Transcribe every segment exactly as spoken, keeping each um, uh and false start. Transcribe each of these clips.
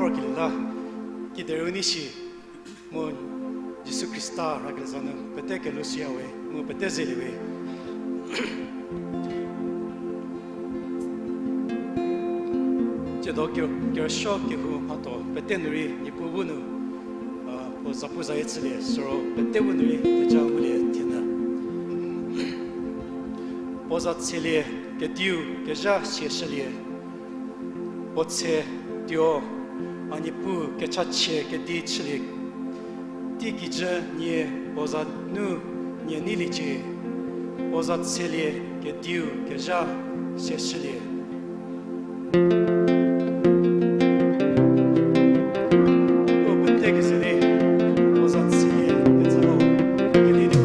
Vor kelie la, kiderei u nei shi, mu Jisu Khrista rhakeliza nu pete kelhou shüyawe, mu pete zeliewe. Tsiedo ke-, kerüsuo kehou mhatho pete nu rei Niepuu bu nu, a, puo zapu zayie chülie, süro pete bu nu rei theja ngulie thienyü. Puo za tselie, kediu kezha sieshülie. Puo tse tuo, a Niepuu kechachie kedi chülie. Teikijü nie puo za nu nie neiliecie. Puo za tselie, kediu kezha sieshülie. Puo pete keze di, puo za tselie, ketsüro, kedi di.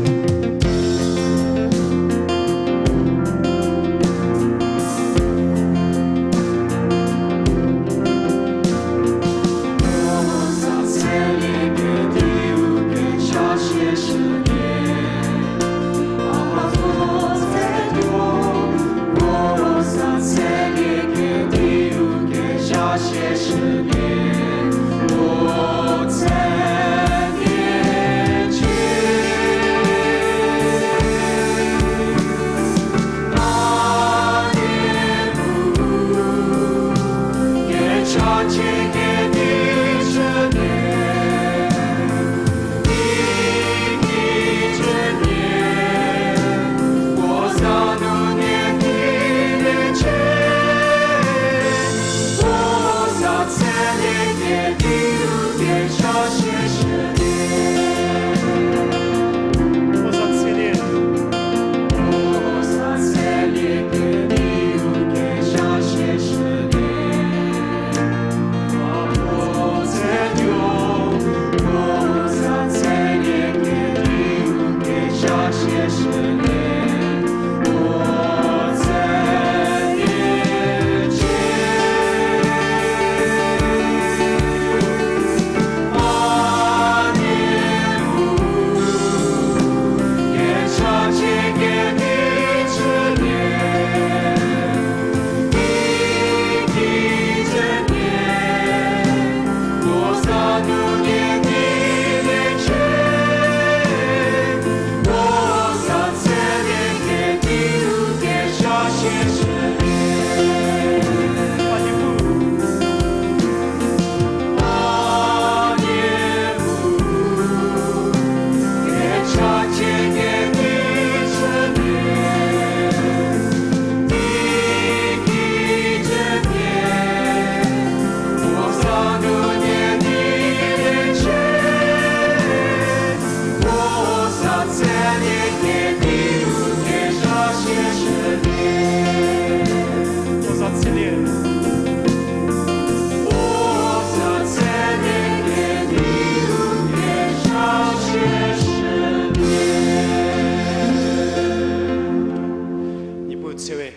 Niepuu tsewe.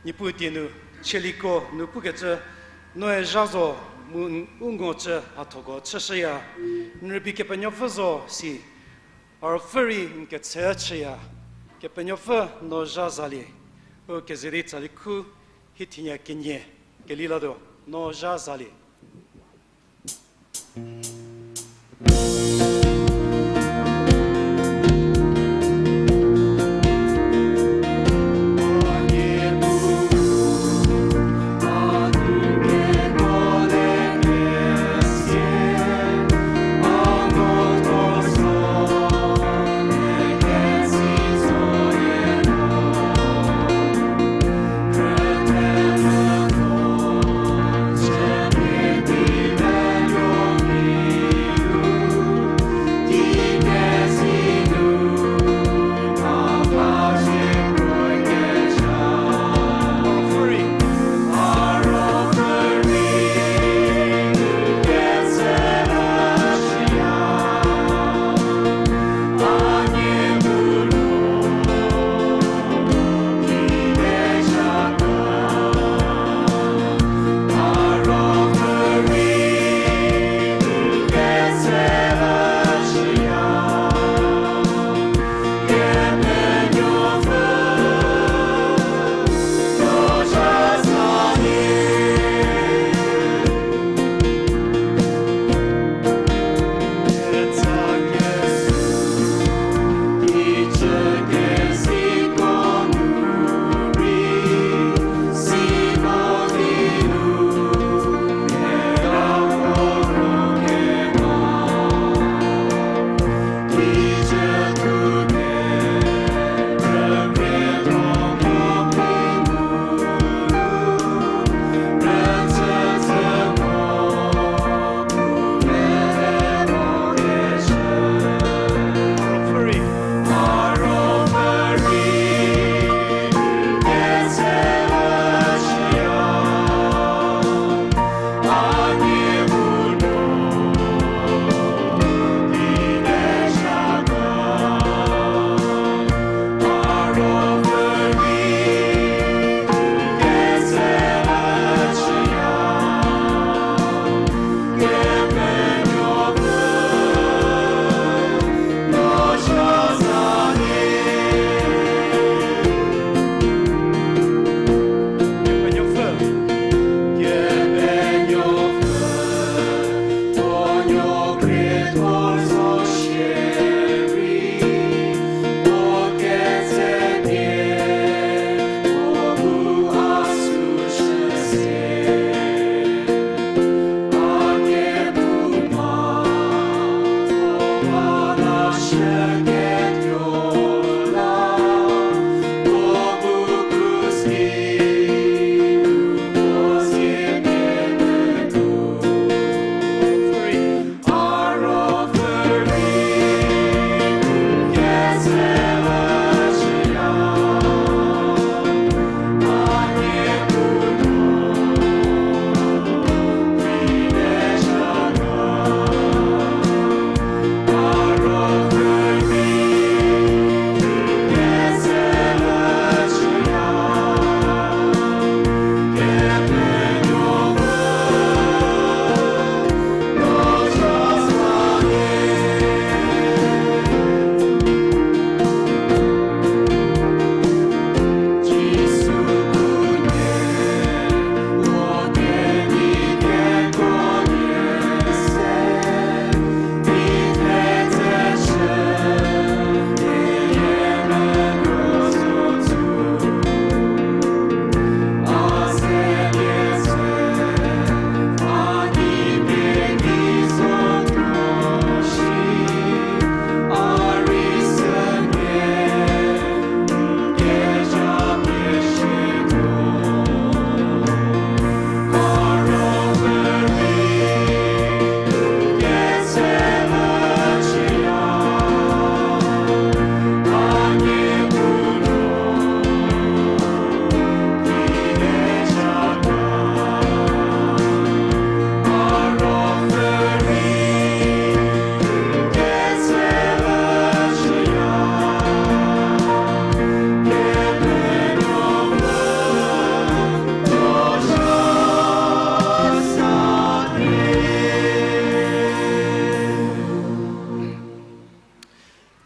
Niepuu die nu, chieliko nu pukecü, noe zha zo mu n-, u ngo cü mhathoko chüshüya, n rübei Kepenuopfü zo si, a ruopfü rei n ketse chüya, Kepenuopfü no zha zalie, u keze di tsali khu, hi thinya kenie, keli latuo, no zha zalie.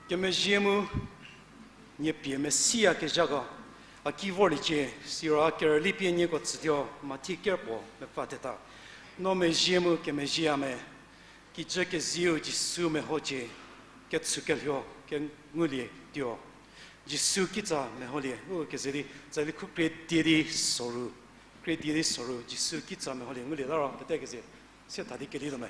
Kemezhie mu nie pie mesiyakezhako a ki vorliecie, siro a kerüli pie nieko tsütuo Mathi kerpuo mepfü theta. No mezhie mu kemezhieya me, kijü kezieu Jisu mehocie, kechükelho kengulie tuo. Jisu kitsa meholie, u keze di, tsali khu krie die di soru, krie die di soru, Jisu kitsa meholie, ngulie la ro, pete keze, sie tha di keli tuo me.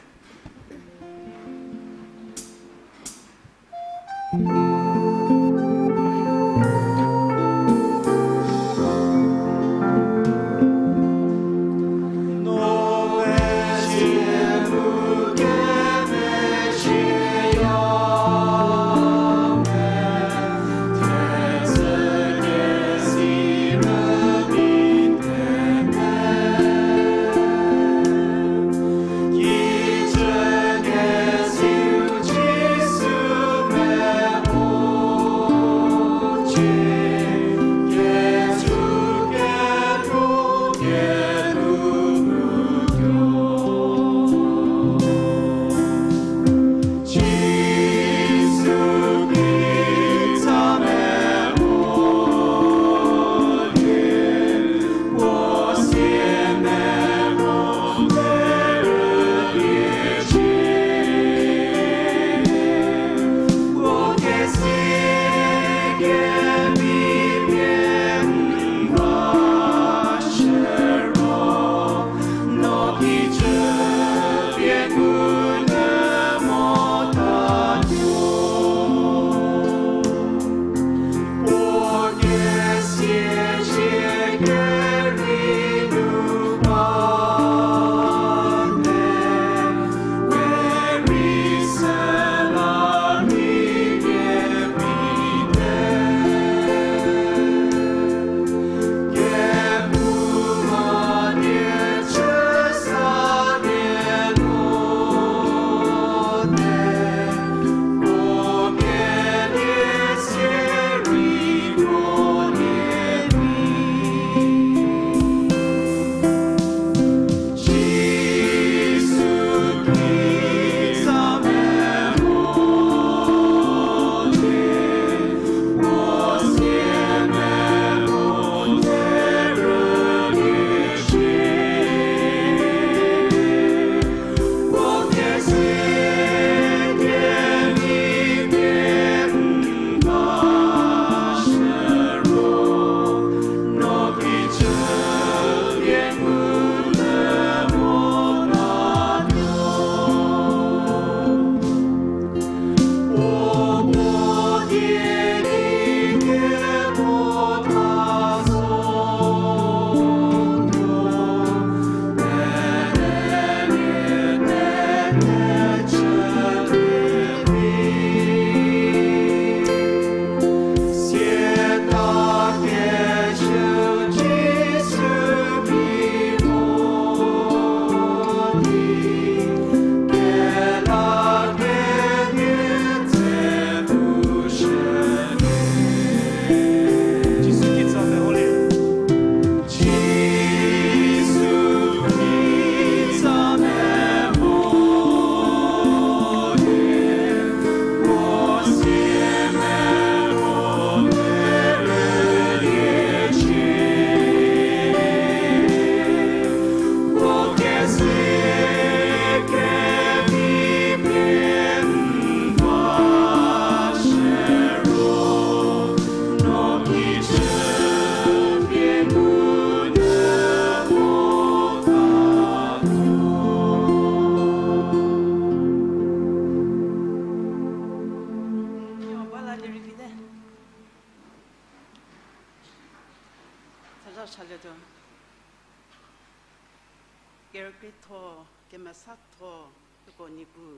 Kerükrietho, kemesatho, hieko Niepuu.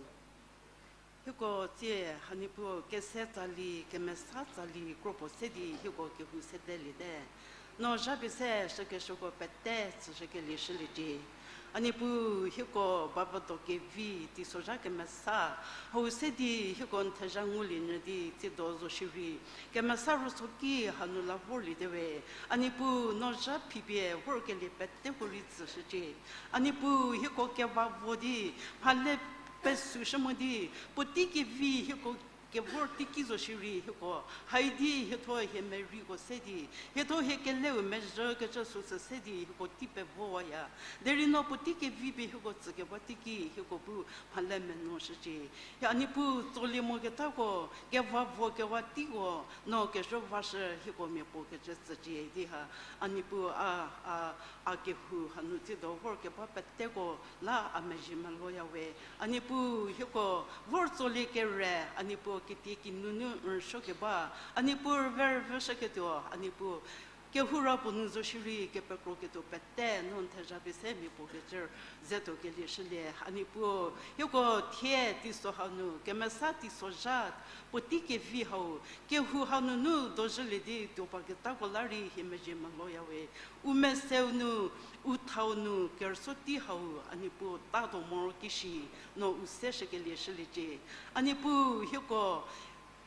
Hieko tsie ha Niepuu kese tsali, kemesa tsali, kropuo se di hieko kehou sedeliete. No zhapie se shükeshüko pete tsüshükelie shüliecie. A Niepuu hieko bavüdo kevi teisozha kemesa, hau se di hieko n thezha ngulie nyü di tsiedo zo shierei, kemesa rüsuoki hanu la vorliete we. A Niepuu no zha phipie vorkelie peteko rei tsüshücie. A Niepuu hieko keva vo di, mhale pesushü mo di, puotei kevi hieko kevor teiki zo shierei hieko, haidi hietho hie meriko se di, hietho hie keleu mezhükecü süsü se di hieko tei pevowaya. Derei no puotei kevi pie hieko tsükeba teiki hieko bu mhale menuoshücie. Hie a Niepuu tsolie moketako, kevavo kewa teiko, no kezhü vashü hieko mia puo kecü tsücie di ha. A Niepuu a, a, a kehou hanu tsiedo vorkeba peteko la a mezhie meloya we. A Niepuu hieko vor tsolie kere, a Niepuu kitiekinu nu n rüsuokeba, a Niepuu rüve rüvüshüketuo, a Niepuu kehou ra puo nu zo shierei kepekroketuo pete no n thezha pie se mia puo kecü zetuo kelie shülie. A Niepuu hieko thie teiso hau nu, kemesa teisozha, puotei kevi hau, kehou hau nunu dozhülie di tuo ba ketako la rei hie mezhie meloya we. U meseu nu, u thau nu kerüsuo tei hau, a Niepuu tado morokeshi, no u se shükelie shüliecie. A Niepuu hieko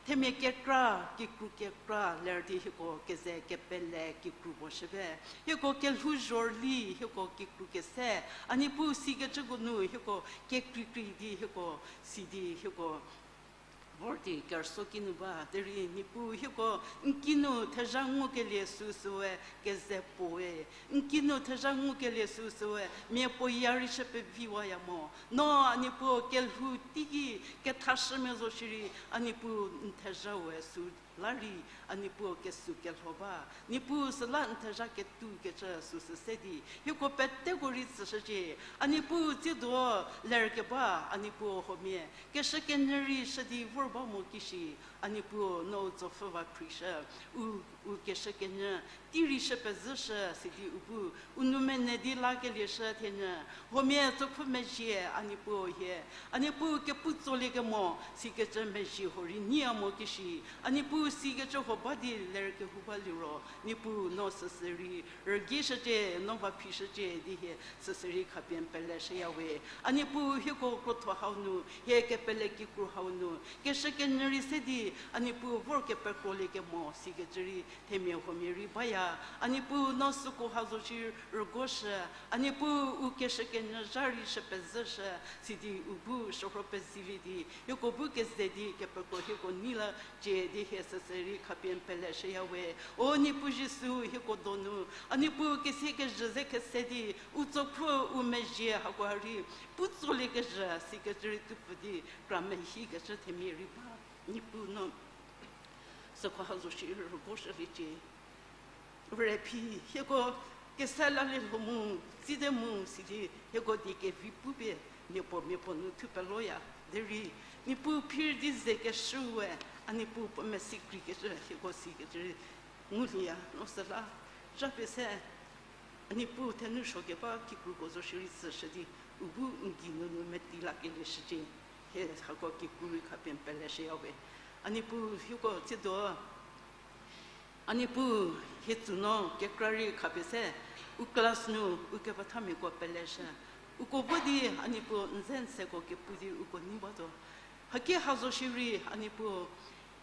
themia kekra, kikru kekra ler di hieko keze kepele kikru puo shüpie, hieko kelhou zhorüli hieko kikru kese, a Niepuu sikecüko nu hieko kekreikrei di hieko, sidi hieko vor di kerüsuo kinu ba, derei Niepuu hieko n kinu thezha ngukelie süsüe keze puoe, n kinu thezha ngukelie süsüe mia puo ya rei shü peviwaya mo. No a Niepuu kelhou teiki kethashümia zo shierei, a Niepuu n thezhaue süla rei, a Niepuu kesü kelho ba, Niepuu süla n thezha ketukecü süsü se di hieko peteko rei tsüshücie. A Niepuu tsiedo lerkeba, a Niepuu huomia keshükenyü rei shü di vor ba mo kishi, a Niepuu no u tsopfhü va phrishü, u, u keshükenyü tei rei shü pezhüshü sidi u bu u nou mene di lakelie shü thienyü, huomia tsopfhü mezhie a Niepuu hie, a Niepuu kepu tsolie kemo sikecü mezhie huo rei nyiya mo kishi, a Niepuu sikecü huo ba di ler kehou ba liro, Niepuu no süsü rei rügei shücie, no va phi shücie di hie süsü rei khapie n pele shüya we. A Niepuu hieko krotho hau nu, hie kepele kikru hau nu keshükenyü rei se di, a Niepuu vor kepekrolie kemo sikecü rei themia huomia rei baya. A Niepuu no süko ha zo shi rügoshü, a Niepuu u keshükenyü zha rei shü pezhüshü sidi u bu shürho pezilie di hieko bu keze di kepekro hieko nei lacie di hie süsü rei khapie n pele shüya we. O Niepuu Jisu, hieko donu a Niepuu kesie kezhü ze kese di u tsopfhü u mezhie hako ha rei pu tsolie kezhü sikecü rei tupfü di kra mehikecü themia rei ba. Niepuu no süko ha zo shi rügoshüliecie. Vorephi hieko kesa lalie lho mu, tsite mu sidi hieko die kevi pupie mia puo mia puo nu thupeloya. Derei Niepuu phir di ze keshüe, a Niepuu puo mesi kreikecü hieko sikecü rei ngulieya. No süla zhapie se a Niepuu thenou suo keba kikruko zo shierei tsüshü di u bu n gei nunu meti lakelie shücie. Hie hako kikru rei khapie n pele shüya we. A Niepuu hieko tsiedo a Niepuu hie tsüno kekra rei khapie se u class nu u kepethamiako peleshü, uko vo di a Niepuu n ze n seko kepu di uko nei batuo. Haki ha zo shierei a Niepuu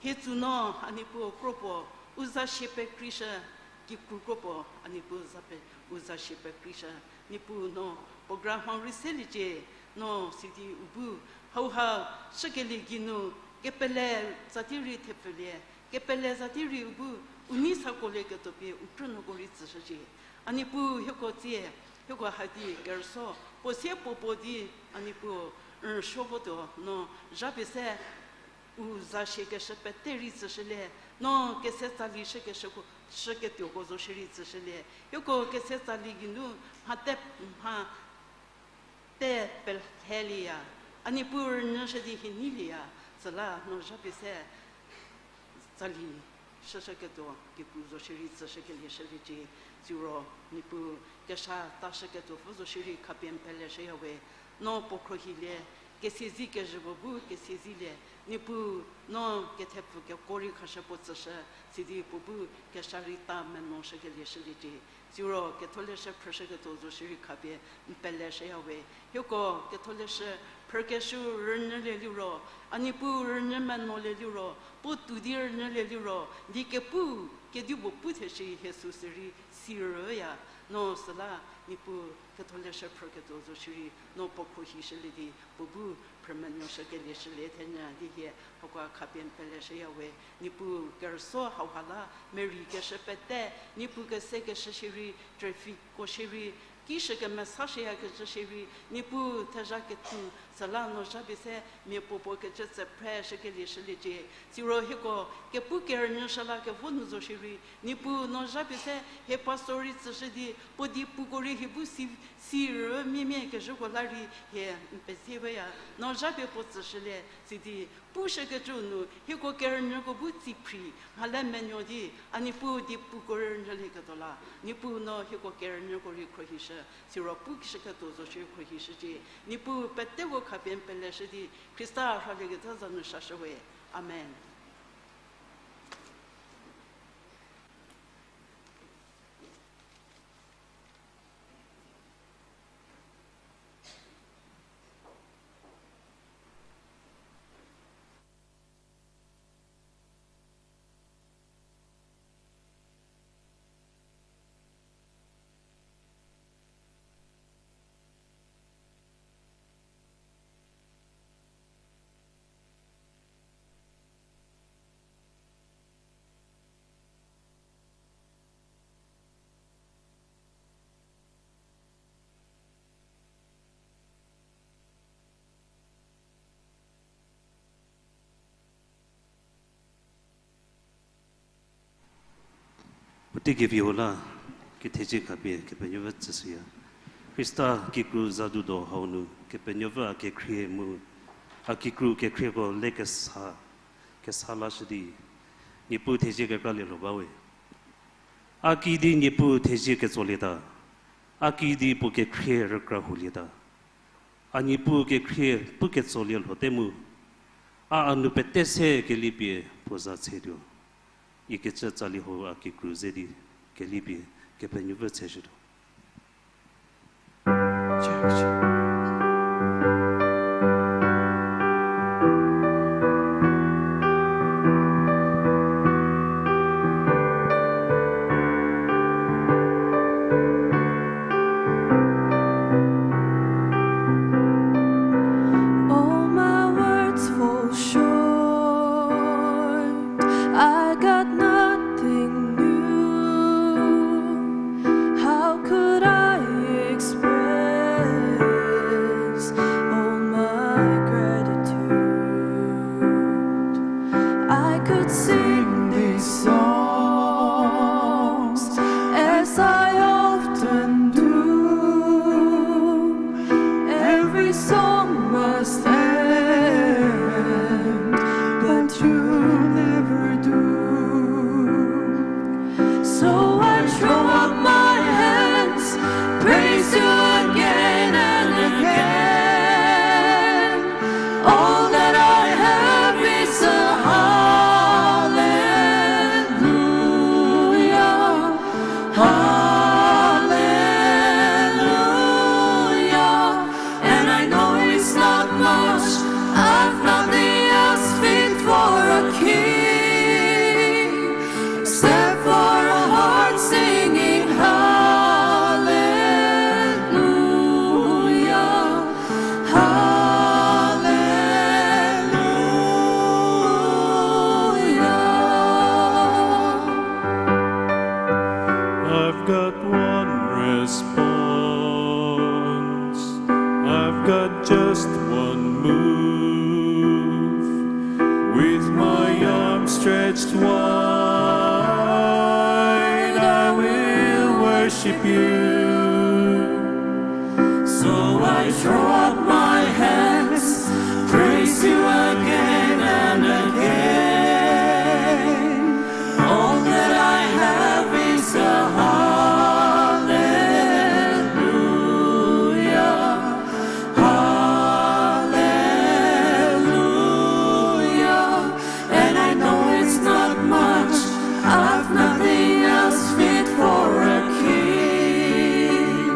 hie tsüno a Niepuu kropuo u za shie pekreishü, kikru kropuo a Niepuu za pe, u za shie pekreishü. Niepuu no program hau rei seliecie, no sidi u bu hauha shükelie geinu kepele zati rei thepfülie, kepele zati rei u bu u nei sakolieketuo pie u krünuoko rei tsüshücie. A Niepuu hieko tsie, hieko hadi kerüsuo puo sie puo puo di a Niepuu n rüsuo votuo no zhapie se u za shie keshü pete rei tsüshülie, no kese tsali shükeshüko, shüketuoko zo shierei tsüshülie. Hieko kese tsali geinu mha te, mha te pelhelieya, a Niepuu rünyüshü di hie neilieya, süla no zhapie se tsali shüshüketuo kikru zo shierei tsüshükelie shüliecie. Siro Niepuu kesha tashüketuo pfü zo shierei khapie n pele shüya we. No puo khruohilie, kesiezi kezhüko bu kesiezilie, Niepuu no kethepfu keko rei khashü puo tsüshü, sidi puo bu kesha rei ta menuoshükelie shüliecie. Siro ketholeshü phrüshüketuo zo shierei khapie n pele shüya we. Hieko ketholeshü phrükeshü rünyülie liro, a Niepuu rünyü menuolie liro, puo tou di rünyülie liro, di kepu, kedipuo pu theshü hie süsü rei si rüya, no süla Niepuu ketholeshü phrüketuo zo shierei no puo khruohishülie di puo bu Phrümenuoshü kelie shülie thenyü di hie, hako khapie n pele shüya we. Niepuu kerüsuo hauha la, merei keshü pete, Niepuu kese keshü shierei, traffic ko shierei, ki shü kemesa shüyakecü shierei, Niepuu thezha kethu, süla no zha pie se, mia puopuo kecü tsüphre shü kelie shüliecie. Siro hieko, kepu kerünyü shü la kevo nu zo shierei, Niepuu no zha pie se, hie pastor rei tsüshü di, puo di puko rei hie bu si, si rü mia mia kezhüko la rei hie n pezie baya, no zha pie puo tsüshülie, sidi, pushükecü nu, hieko kerünyüko bu tsi phri, mhale menuo di, a Niepuu di puko rünyülieketuo la, Niepuu no hieko kerünyüko rei khruohishü, siro pushüketuo zo shierei khruohishücie, Niepuu peteko khapie n peleshü di, Khrista rhalieketuo za nu shashü we. Amen. Puotei kevi hau la, kethezie khapie Kepenuopfü tsüshüya. Khrista kikru zadudo hau nu Kepenuopfü a kekhrie mu, a kikru kekhrieko le kesa, kesa lashü di, Niepuu thezie kekra lielho bawe. A kiüdi Niepuu thezie ketsolieta, a kiüdi puo kekhrie rükra hulieta. A Niepuu kekhrie pu ketsolie lhote mu, a a nou pete se kelipie puo za tsetuo. Ikecü tsali hau a kikru ze di kelipie Kepenuopfü tseshütuo. All my words fall short. I got nothing new. How could I express all my gratitude? I could sing these songs as I often do. Every song must end, but you never do. So I throw up my hands, praise you again and again. All that I have is a hallelujah, hallelujah. And I know it's not much, I've nothing else fit for a king, except for a heart singing hallelujah, hallelujah. I've got one response. I've got just one move. With my arms stretched wide, I will worship you. So I throw up my hands, praise you again and again. All that I have is a hallelujah, hallelujah. And I know it's not much, I've nothing else fit for a king,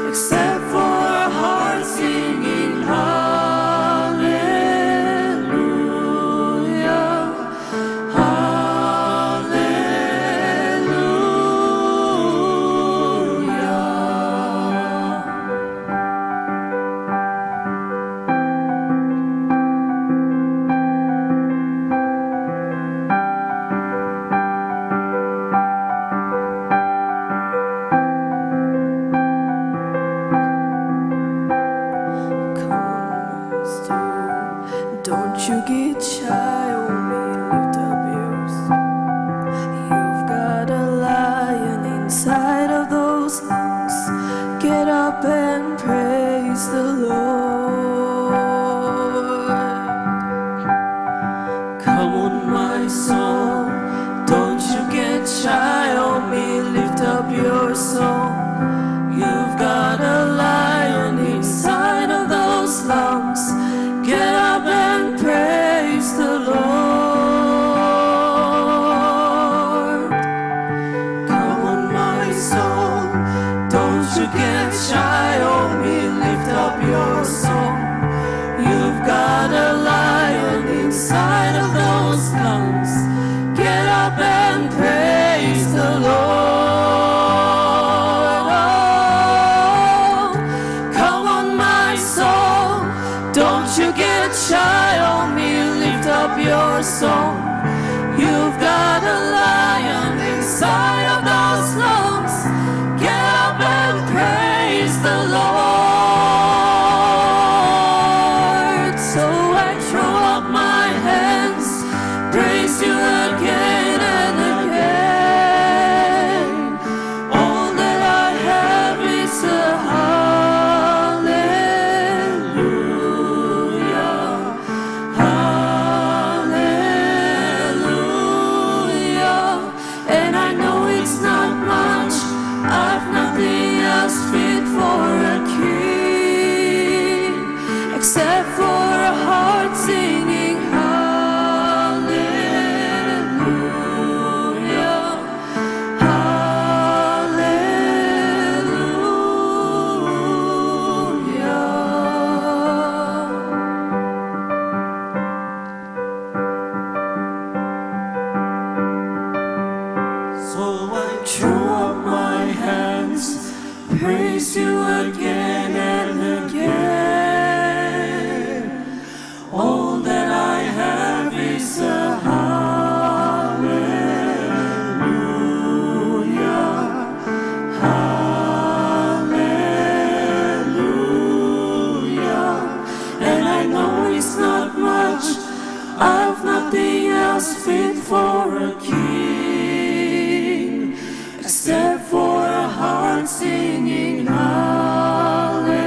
except for a heart singing hallelujah. Come on, my soul, don't you get shy on me, lift up your song. You've got a lion inside of those lungs. Get up and praise the Lord. Come on, my soul, don't you get shy on me, lift up your song. You've got a lion inside of those lungs. Get up and praise the Lord. Oh, come on, my soul, don't you get shy on me, lift up your song. You've got a lion inside of those lungs. Get up and praise the Lord. So I throw up my hands, praise you again and again. All that I have is a hallelujah, hallelujah. And I know it's not much, I've nothing else fit for a king, except for a heart singing hallelujah, hallelujah. So I throw up my hands, praise you again and again. All that I have is a hallelujah, hallelujah. And I know it's not much, I've nothing else fit for a king, except for a heart singing hallelujah,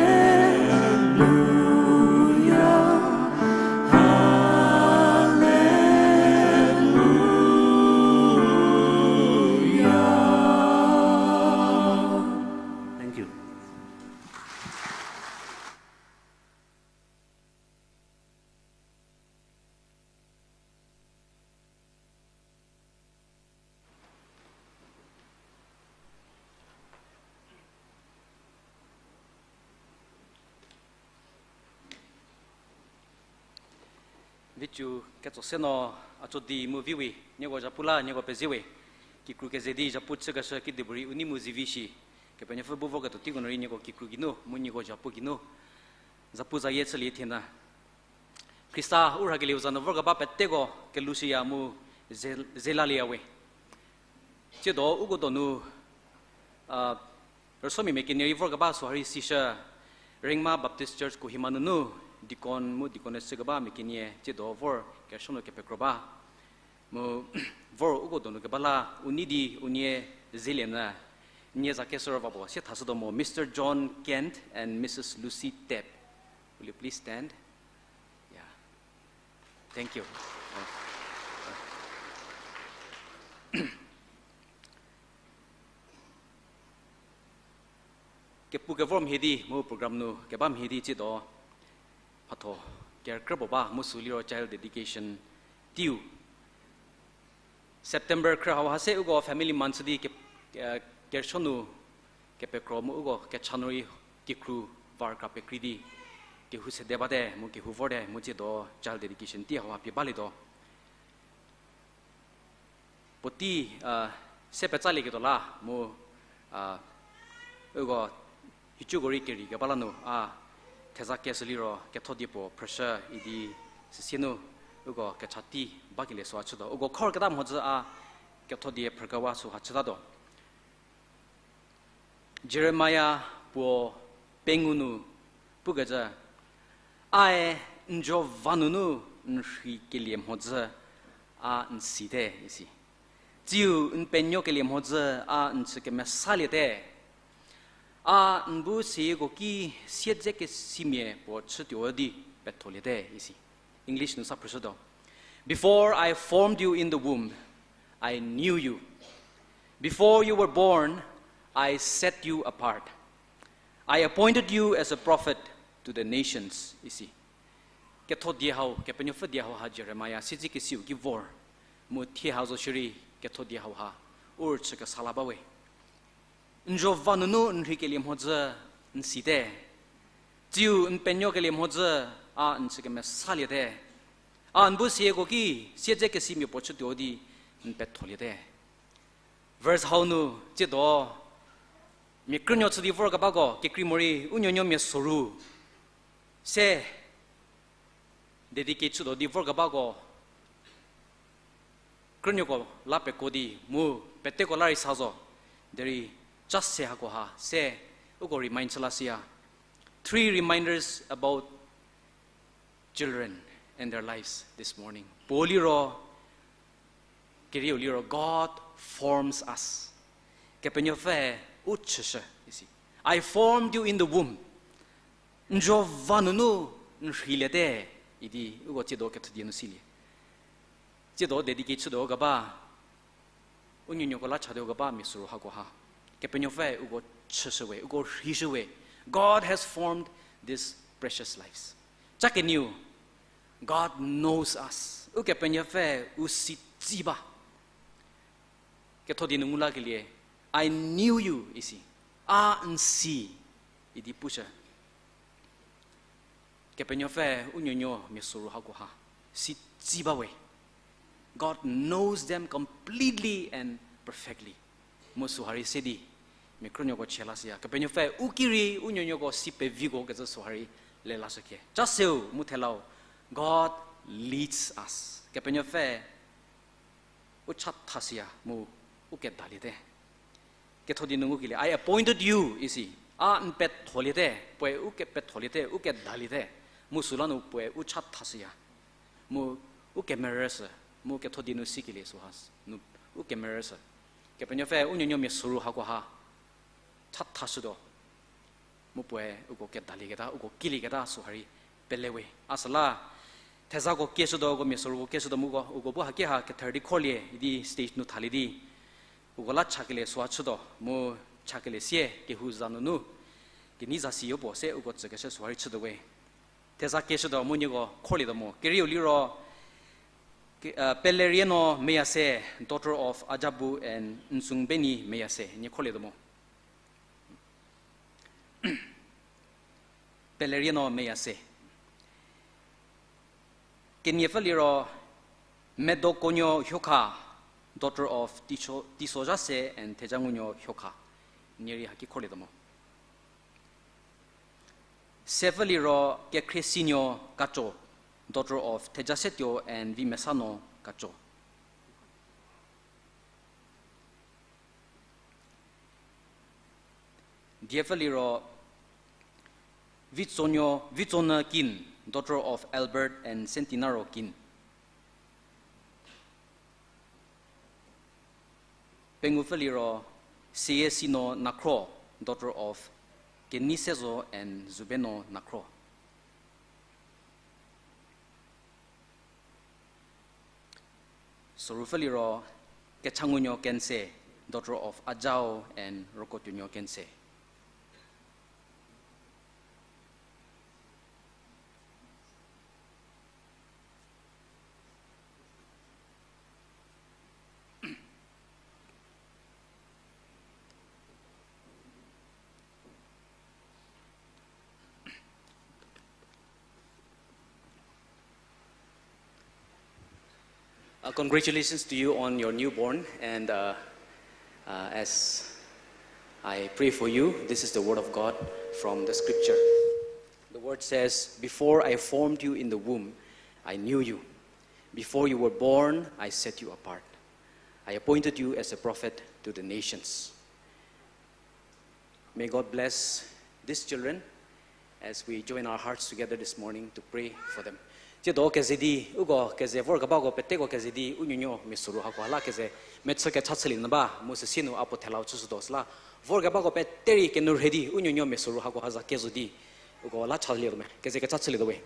hallelujah. Thank you. Vichu ketso se no a cho di mu viwe, nieko zhapu la nieko pezie we. Kikru keze di zhapu chükeshü kidipuorei u nei mu zivi shi. Kepenuopfü bu voketuo teiko nu rei nieko kikru geinu mu nieko zhapu geinu zapuzayie chülie thienyü. Khrista u rhakelieu za nu vorkeba peteko kelushüya mu ze-, zelalieya we. Tsiedo uko donu, a, rüsomia mia kenie rei vorkeba süha rei sishü, Rengma Baptist Church Kohima nunu deacon mu deaconess chükeba mia kenie tsiedo vor kerüsuo nu kepekro ba. Mu vor uko donu keba la u nei di unie zelie nyü, nie za keshü ro va puo sie thashütuo mo, Mister John Kent and Missus Lucy Tep. Will you please stand? Yeah. Thank you. Kepu kevor mhie di mu program nu keba mhie di tsiedo mhatho kerükrü puo ba mu sü liro child dedication teiu. September khrü hauha se uko family month di ke-, ke-, kerüsuo nu kepekro mu uko kecha nu rei kikru var kra pekrei di kehou sede bate mu kehou vorte mu tsiedo child dedication tei hauha pie balietuo. Puotei, a, se petsalieketuo la mu, a, uko hicuko rei kerei keba la nu a theza keshü liro ketho die puo phrüshü idi süsie nu uko kecha tei bakelie süha chütuo. Uko khorketa mhodzü a ketho die phrükewa süha chütatuo. Jeremia puo pengou nu pukecü, ae n jo va nunu n rhikelie mhodzü a n site isi. Tsiu n penuokelie mhodzü a n chü kemesaliete. A n bu sieko ki siedzekesimia puo chütuo di petholiete isi. English nu sa phrüshütuo. Before I formed you in the womb, I knew you. Before you were born, I set you apart. I appointed you as a prophet to the nations, isi. Ketho die hau, Kepenuopfü die hau ha Jeremia siedzekesiu ki vor. Mu thie ha zo shierei ketho die hau ha u rüchü kesa la ba we. N zuo va nunu n rheikelie mhodzü n site. Tsiu n penuokelie mhodzü a n chü kemesaliete. A n bu sieko ki siedzekesimia puo chütuo di n petholiete. Verse hau nu tsiedo mia krünuo chü di vorkebako kekrei morei u nuonuo mia soru se dedicate chütuo di vorkebako krünuoko la pekuo di mu peteko la rei sa zo. Derei cha se hako ha se uko remind chü la siya. Three reminders about children and their lives this morning. Puo liro, kerieu liro, God forms us. Kepenuopfü u chüshü isi. I formed you in the womb. N zuo va nunu n rheiliete idi uko tsiedo kethodie nu silie. Tsiedo dedicate chütuo keba, u nuonuoko la chatuo keba mia soru hako ha Kepenuopfü uko chüshü we, uko rheishü we. God has formed these precious lives. Cha kenieu, God knows us. Ukepenuopfü u si tsi ba. Kethodie nu ngu lakelie, I knew you isi. A n si idi pushü. Kepenuopfü u nuonuo mia soru hako ha si tsi ba we. God knows them completely and perfectly. Mu süha rei se di mia krünuoko chie la siya. Kepenuopfü u ki rei u nuonuoko si peviko kecü süha rei le lashükhie. Cha seu mu thelau, God leads us. Kepenuopfü u chathashüya mu u kedaliete. Kethodie nu ngukelie, I appointed you isi. A n petholiete, puoe u ke petholiete, u kedaliete. Mu süla nu puoe u chathashüya. Mu u kemerüshü, mu kethodie nu sikelie süha s-, nu u kemerüshü. Kepenuopfü u nuonuo mia soru hako ha chathashütuo. Mu puoe uko kedalieketa, uko kilieketa süha rei pele we. A süla thezako kieshütuo, uko mia soruko kieshütuo mu uko, uko bu haki ha kether di kholie idi stage nu thalie di uko la chakelie süha chütuo, mu chakelie sie kehou za nunu kenei za siyo puo se uko tsükeshü süha rei chütuo we. Theza kieshütuo mu nieko kholietuo mo. Kerieu liro, ke-, uh, Pelerieno Meyase, daughter of Ajabu and Nsungbeni Meyase, nie kholietuo mo. Pelerieno Meyase. Keniepfü liro Medokonuo Hiokha, daughter of Tiso-, Tisozhase and Thejangunuo Hiokha. Nie rei haki kholietuo mo. Sepfü liro Kekhriesenuo Kacho, daughter of Thejasetuo and Vimesano Kacho. Diepfü liro Vitsonuo, Vitsonyü Kin, daughter of Albert and Sentinaro Kin. Pengupfü liro Seyiesenuo Nakhro, daughter of Kenisezo and Zubeno Nakhro. Sorupfü liro Kechangunuo Kense, daughter of Ajao and Rokotuonuo Kense. Uh, congratulations to you on your newborn, and, uh, uh, as I pray for you, this is the word of God from the scripture. The word says, "Before I formed you in the womb, I knew you. Before you were born, I set you apart. I appointed you as a prophet to the nations." May God bless these children as we join our hearts together this morning to pray for them. Tsiedo keze di, uko keze vorkebako peteko keze di, u nuonuo mia soru hako la keze mechü kecha chülie nyü ba, mu süsie nu a puo thelau chüshütuo süla, vorkebako pete rei kenourhei di, u nuonuo mia soru hako ha za kezo di, uko la chalietuo me, keze kecha chülietuo we.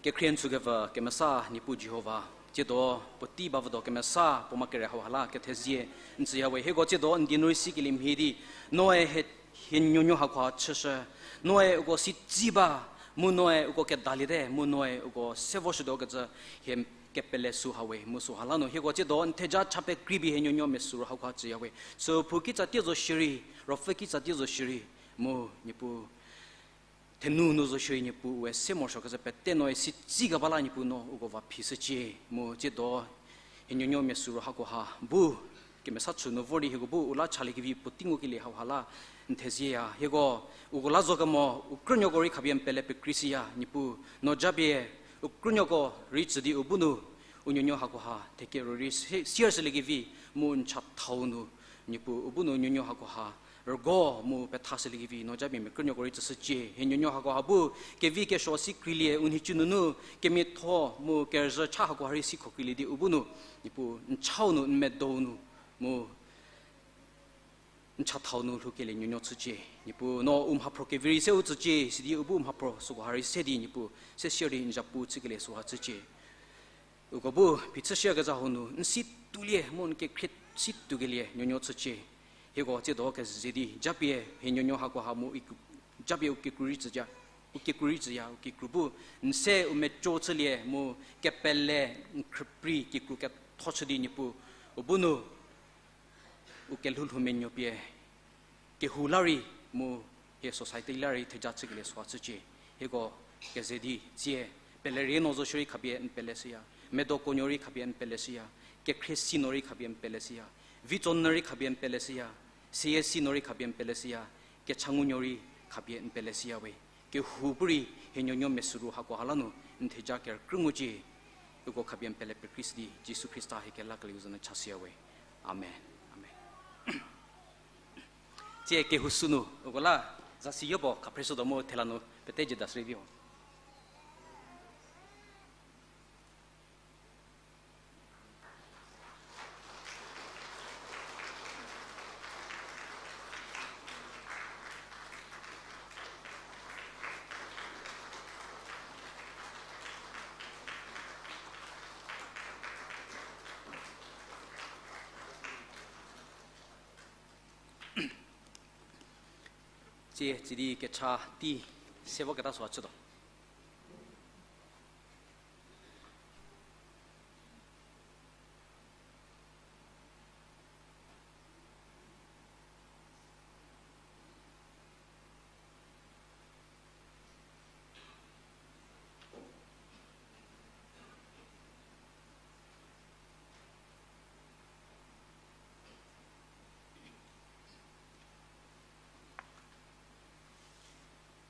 Kekhrie n tsükepfü kemesa Niepuu Jihova, tsiedo puotei bavüdo kemesa puo ma kere hauha la kethezie n tsüya we. Hieko tsiedo n die nu rei sikelie mhie di, noe hie, hie nuonuo hakoha chüshü, noe uko si tsi ba, mu noe uko kedaliete, mu noe uko se voshütuo kecü hie kepele süha we. Mu süha la nu hieko tsiedo n theja cha pekreipie hie nuonuo mia süro hakoha tsüya we. Süu phou kitsa tie zo shierei, ruopfü kitsa tie zo shierei, mu Niepuu thenu nu zo shierei Niepuu ue se morosuokecü pete noe si tsi keba la Niepuu no uko va phishücie. Mu tsiedo hie nuonuo mia süro hakoha bu kemesa chü nu vor di hieko bu u la chaliekevi puotei ngukelie hauha la n thezieya. Hieko uko la zo kemo u krünuoko rei khapie n pele pekreishüya Niepuu. No japie u krünuoko rei tsü di u bu nu u nuonuo hakoha thekeru rei sie, sier shüliekevi, mu n chathau nu Niepuu u bu nu nuonuo hakoha rügo mu pethashüliekevi no japie mia krünuoko rei tsüshücie. Hie nuonuo hakoha bu kevi kesuo si kreilie, u nhicu nunu kemiatho mu kerüzhü cha hakoha rei si khokreilie di u bu nu Niepuu n chau nu, n medou nu, mu n chathau nu lhoukelie nuonuo chücie. Niepuu no u mhaphro kevi rei se u tsücie, sidi u bu mhaphro sükoha rei se di Niepuu se sier di n zapu chükelie süha chücie. Uko bu phichü shierkezha hau nu n si tuolie mu n kekhrie si tuokelie nuonuo chücie. Hieko tsiedo keze di japie hie nuonuo hakoha mu i ku-, japie u kikru rei tsüya, u kikru rei tsüya, u kikru bu n se u meco chülie mu kepele n khrüprei kikru ketho chü di Niepuu u bu nu u kelhoulhou menuo pie kehou la rei mu hie society la rei theja chükelie süha chücie. Hieko keze di tsie, pelerie no zo shierei khapie n peleshüya, medo kuonuo rei khapie n peleshüya, kekhrie si no rei khapie n peleshüya, vitso nu rei khapie n peleshüya, seyie si no rei khapie n peleshüya, kecha ngunuo rei khapie n peleshüya we. Kehou bu rei hie nuonuo mia süro hakoha la nu n theja kerükrü ngucie. Uko khapie n pele pekreishü di Jisu Khrista hie kelakelieu za nu chashüya we. Amen. Amen. Tsie kehou sünu uko la zasi yopuo khaphre shütuo mu thela nu pete jie da shürei vi ho. Tsie, tsie di kecha tei se voketa süha chütuo.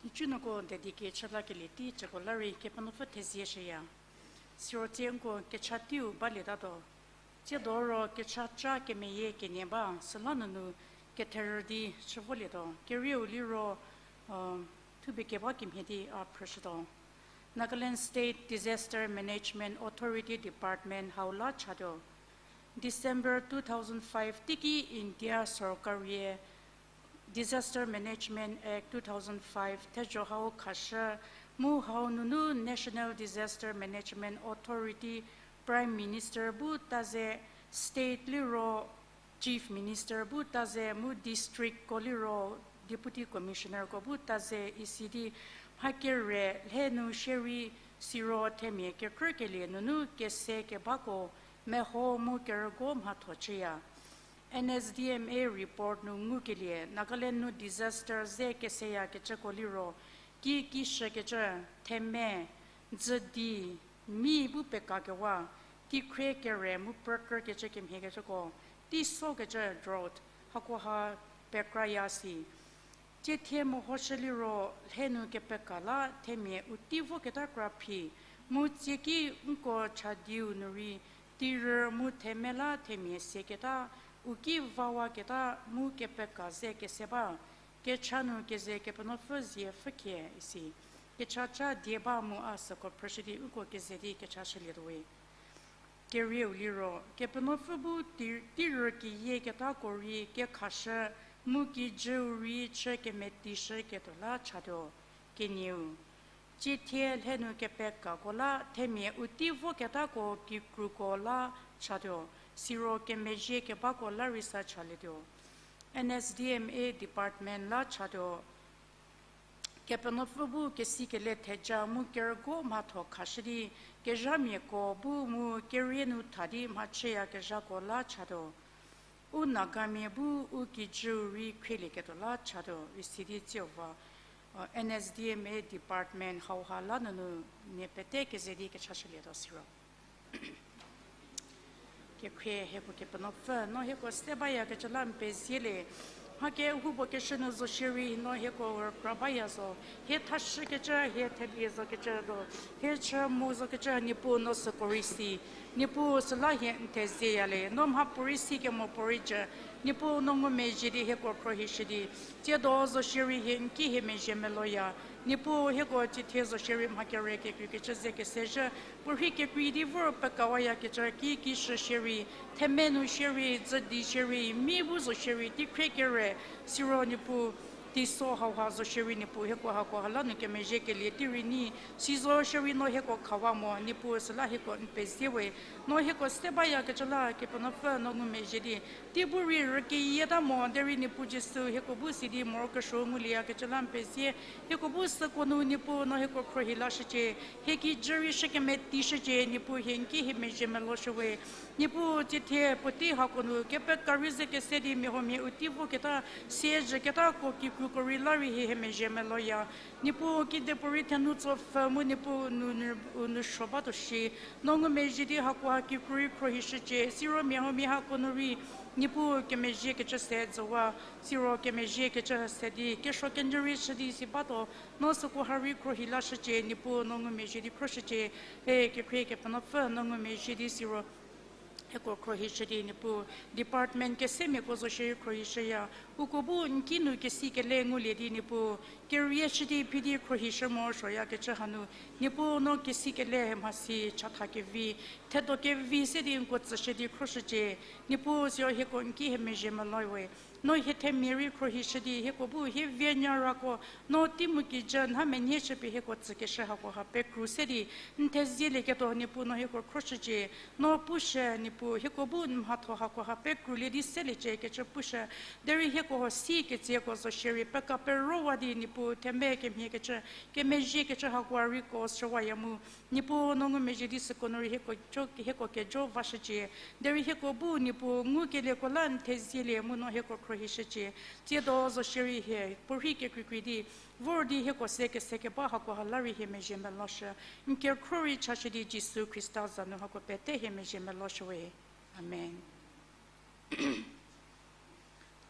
Nhicunuoko dedicate chü lakelie tei cüko la rei Kepenuopfü thezie shüya. Siro tsie nko kecha teiu balietatuo. Tsiedo ro kecha ca kemeyie kenie ba, süla nunu ketherü di chü volietuo. Kerieu liro, uh, thupie keba kemhie di a phrüshütuo. Nagaland State Disaster Management Authority Department hau la chatuo. December two thousand five teiki India sorkarie Disaster Management Act two thousand five thezho hau khashü, mu hau nunu National Disaster Management Authority, Prime Minister bu ta ze, State liro Chief Minister bu ta ze, mu districtko liro Deputy Commissionerko bu ta ze isi di mha kere lhe nu shierei siro themia kekrükelie nunu kese kebako meho mu kerügo mhatho chüya. N S D M A report nu ngukelie, Nagaland nu disaster ze keseyakecüko liro, ki kishükecü, themia, dzü di, mi bu pekakewa, teikhrie kere mu prükrükecü kemhiekecüko, teisokecü drought, hakoha pekraya si. Tsie thie mehoshü liro lhe nu kepeka la themia u tei voketa kra phi, mu tsie ki nko chadiu nu rei teirü mu themia la themia siaketa, u ki vawaketa mu kepeka ze kese ba, kecha nu keze Kepenuopfü zie pfhükhie isi. Kecha ca die ba mu a süko phrüshü di uko keze di kecha shülietuo we. Kerieu liro, Kepenuopfü bu tei-, teirü keyieketako rei kekhashü, mu kijüu rei chü kemetishüketuo la chatuo. Kenieu, tsiethie lhe nu kepekako la themia u tei voketako kikruko la chatuo, siro kemezhie kebako la rei sa chalietuo. N S D M A department la chatuo, Kepenuopfü bu kesikele theja mu kerügo mhatho khashü di, kezhamiako bu mu kerie nu tha di mhachüyakezhako la chatuo. U Nagamia bu u kijüu rei khrielieketuo la chatuo, isi di tsiu va, N S D M A department hauha la nunu mia pete keze di kechashülietuo siro. Kekhrie hieko Kepenuopfü, no hieko se bayakecü la n pezie le. Mha kehoupuo keshü nu zo shierei no hieko rükra baya zo. Hie thashükecü, hie themia zokecü do, hie chü mo zokecü Niepuu no süko rei si. Niepuu süla hie n thezieya le, no mhapuorei si kemo puorei jü. Niepuu no ngumezhie di hieko khruohishü di, tsiedo zo shierei hie n ki hie mezhie meloya. Niepuu hieko tsiethie zo shierei mha kere kekreikecü ze kesezhü, puorhi kekrei di vor pekawayakecü ki kishü shierei, themia nu shierei, dzü di shierei, mi bu zo shierei, teikhrie kere, siro Niepuu, teiso hauha zo shierei Niepuu hieko hakoha la nu kemezhie kelie tei rei nyi, si zo shierei no hieko khawa mo, Niepuu süla hieko n pezie we, no hieko se bayakecü la Kepenuopfü no ngumezhie di, tei bu rei rükeyieta mo, derei Niepuu Jisu hieko bu si di morokesuo ngulieyakecü la n pezie, hieko bu süko nu Niepuu no hieko khruohi lashücie, hie kijü rei shü kemetishücie, Niepuu hie n ki hie mezhie meloshü we, Niepuu tsiethie puotei hako nu kepeka rei ze kese di mia huomia u tei voketa, siezhüketako kikruko rei la rei hie hie mezhie meloya. Niepuu kedipuorei thenu tsopfü mu Niepuu nu, nu, u nou suo batuo shi. No ngumezhie di hakoha kikru rei khruohishücie, siro mia huomia hako nu rei, Niepuu kemezhiekecü se zowa, siro kemezhiekecü se di kesuo kenyü rei shü di si batuo, no süko ha rei khruohi lashücie, Niepuu no ngumezhie di khruohishücie, e, kekhrie Kepenuopfü no ngumezhie di siro hieko khruohishü di Niepuu, department kesemiako zo shierei khruohishüya, uko bu n ki nu kesikele ngulie di Niepuu, kerieshü di phi di khruohishü morosuoyakecü hanu, Niepuu no kesikele mhasi chatha kevi, thedo kevi se di nko tsüshü di khruohishücie, Niepuu siro hieko n ki hie mezhie meloya we. No hie themia rei khruohishü di hieko bu hie vie nyarako, no tei mu kijü nha menei chüpie hieko tsükeshü hakoha pekru se di, n thezielieketuo Niepuu no hieko khruohishücie, no pushü Niepuu hieko bu n mhatho hakoha pekrulie di seliecie kecü pushü, derei hieko ho si ketsieko zo shierei peka perowa di Niepuu themia kemhiekecü, kemezhiekecü hakoha rei ko shüwaya mu, Niepuu no ngumezhie di süko nu rei hieko jo, hieko kejo vashücie, derei hieko bu Niepuu ngukelieko la n thezielie mu no hieko khruohishücie, tsiedo zo shierei hie puorhi kekreikrei di, vor di hieko se kese keba hakoha la rei hie mezhie meloshü, n kekhruo rei chashü di Jisu Khrista za nu hako pete hie mezhie meloshü we. Amen.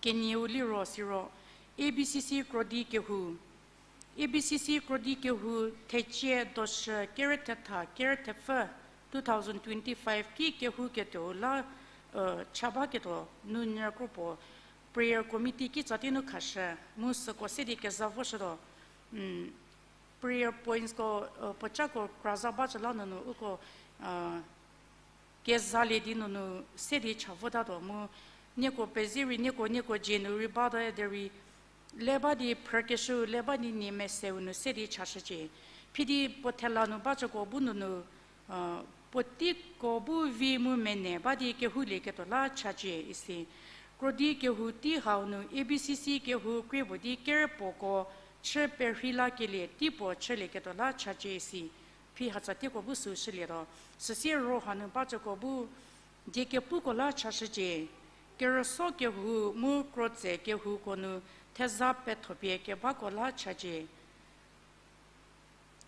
Kenieu liro siro, A B C C krodi kehou. A B C C krodi kehou thecie doshü kere thetha kere thepfü two thousand twenty-five ki kehou ketuou la, cha baketuo nu nyü kropuo prayer committee kitsa tei nu khashü, mu süko se di keza voshütuo, prayer pointsko, puocako kra za bacü la nunu uko kezalie di nunu se di cha votatuo mu, nieko pezie rei nieko nieko dzie nu rei batuo derei, le ba di phrükeshüu le ba di nie meseu nu se di chashücie. Phidi puo thela nu bacüko bu nunu, puoteiko bu vi mu mene ba di kehoulieketuo la chacie isi. Krodi kehou tei hau nu A B C C kehou krie puo di kerepuoko chü perhei lakelie tei puo chülieketuo la chacie isi. Phi hatsa teiko bu sü shülietuo. Süsie ro hanu bacüko bu die kepuko la chashücie. Kerüso kehou mu krotse kehouko nu theza pethopie kebako la chacie.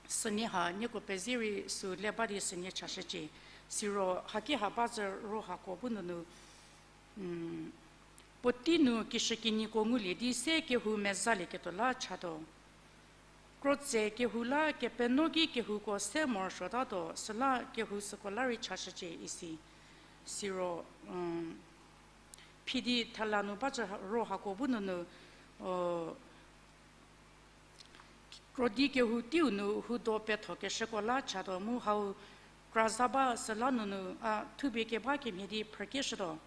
Sünie ha nieko pezie rei sü le ba di sünie chashücie. Siro haki ha bacü ro hako bu nunu, puotei nu kishükinyiko ngulie di se kehou mezalieketuo la chatuo. Krotse kehou la kepeno ki kehouko se morosuotatuo, süla kehou süko la rei chashücie isi. Siro, phidi thela nu bacü ro hako bu nunu, krodi kehou teiu nu hudo pethokeshüko la chatuo mu hau kra za ba süla nunu a thupie keba kemhie di phrükeshütuo.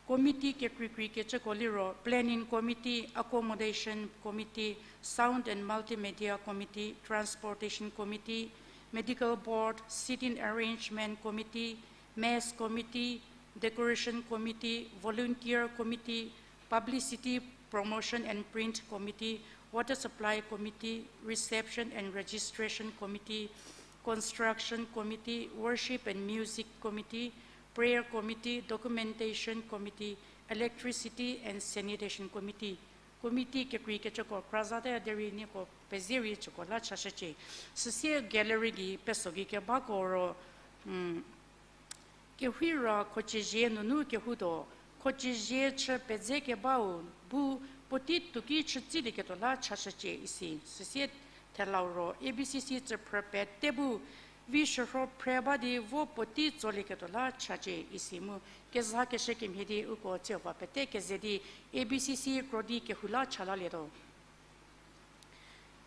Committee kekreikrei kecüko liro, Planning Committee, Accommodation Committee, Sound and Multimedia Committee, Transportation Committee, Medical Board, Seating Arrangement Committee, Mess Committee, Decoration Committee, Volunteer Committee, Publicity, Promotion and Print Committee, Water Supply Committee, Reception and Registration Committee, Construction Committee, Worship and Music Committee, Prayer Committee, Documentation Committee, Electricity and Sanitation Committee. Committee kekreikecüko kra zate derei nieko pezie rei süko la chashücie. Süsie gallery gei peso gei kebako ro, kehou ra khochiezie nunu kehoutuo, khochiezie chü pedze kebau bu puotei tuoki chütsilieketuo la chashücie isi. Süsie thelau ro A B C C tsüphrü pete bu vi shürho phre ba di vo puotei tsolieketuo la chacie isi mu kezha keshü kemhie di uko tsieva pete keze di A B C C krodi kehou la cha lalietuo.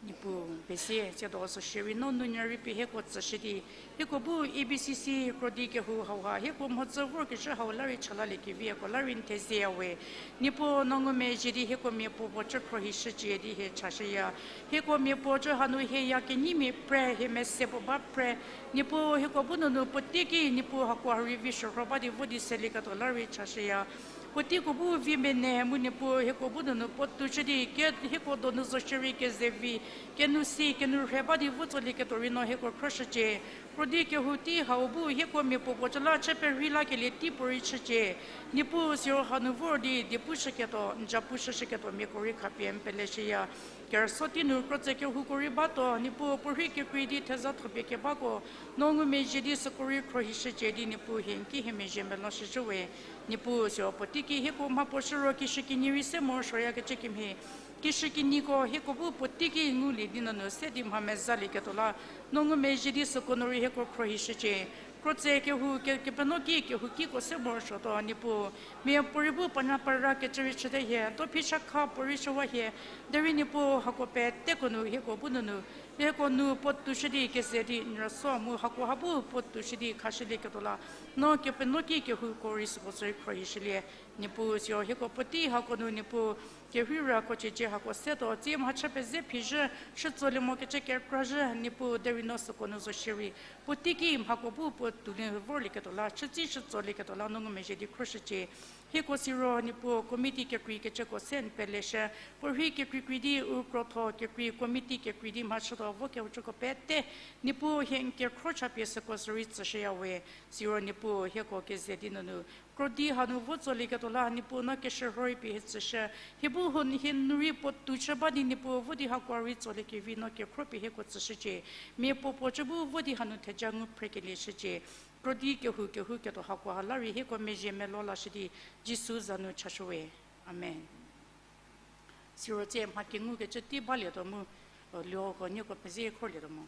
Niepuu, pezie, tsiedo zo shierei no nounyü rei pie hieko tsüshü di, hieko bu A B C C krodi kehou hauha hieko mhodzü vorkezhü hau la rei cha laliekevieko la rei n thezieya we. Niepuu, no ngumezhie di hieko mia puo puo chü khrohishücie di hie chashüya. Hieko mia puo chü hanu hie ya kenyimia phre, hie mese puo ba phre. Niepuu, hieko bu nunu puoteiki Niepuu hako ha rei vi shürho ba di vo di selieketuo la rei chashüya. Puoteiko bu vi mene mu Niepuu hieko bu nunu puo touchü di ke hieko donu zo shierei kezevi, kenu si, kenu rhe ba di vo tsolieketuo rei no hieko khroshücie. Krodi kehou tei hau bu hieko mia puo puo chü la chü perhei lakelie tei puorei chücie. Niepuu siro hanu vor di diepu shüketuo, n ja pu shüshüketuo miako rei khapie n peleshüya. Kerüsuo tei nu krotse kehouko rei batuo, Niepuu puorhei kekrei di theza thopie kebako, no ngumezhie di süko rei khrohishücie di Niepuu hie n ki hie mezhie meloshücie we. Niepuu siro puoteiki hieko mha puo shüro kishükinyi rei se morosuoyakecü kemhie, kishükinyiko hieko bu puoteiki ngulie di nunu se di mha mezalieketuo la, no ngumezhie di süko nu rei hieko khrohishücie. Krotse kehou ke-, Kepenuoki kehou kiko se morosuotuo Niepuu. Mia puorei bu panya para kecü rei chüte hie, dophi shakha puorei chüwa hie, derei Niepuu hako peteko nu hieko bu nunu, hieko nu puo touchü di keze di n rüsuo mu hako ha bu puo touchü di khashülieketuo la, no Kepenuoki kehouko rei süko sü rei khrohishülie. Niepuu siro hieko puotei hako nu Niepuu, kerheira ko ciecie hako setuo, tsie mhachü peze phizhü, shütsolie mokecü kekrazhü, Niepuu derei no süko nu zo shierei puoteiki mhako bu puo toulie vorlieketuo la, chütsi shütsolieketuo la no ngumezhie di khroshücie. Hieko siro Niepuu committee kekreikecüko se n peleshü, puorhei kekreikrei di u krotho kekrei committee kekrei di mhachütuo vokecüko pete, Niepuu hie n kekhro chapie süko sü rei tsüshüya we. Siro Niepuu hieko keze di nunu krodi hanu vo tsolieketuo la Niepuu no keshürho rei pie hie tsüshü. Hie bu hie nu rei puo touchü ba di Niepuu vo di hako rei tsoliekevi no kekhro pie hieko tsüshücie. Mia puo puo chü bu vo di hanu theja ngu phrekelie shücie. Krodi kehou kehouketuo hako ha la rei hieko mezhie melo lashü di Jisu za nu chashü we. Amen. Siro tsie mha kengukecü tei balietuo mu, o, lioko nieko pezie khrolietuo mo.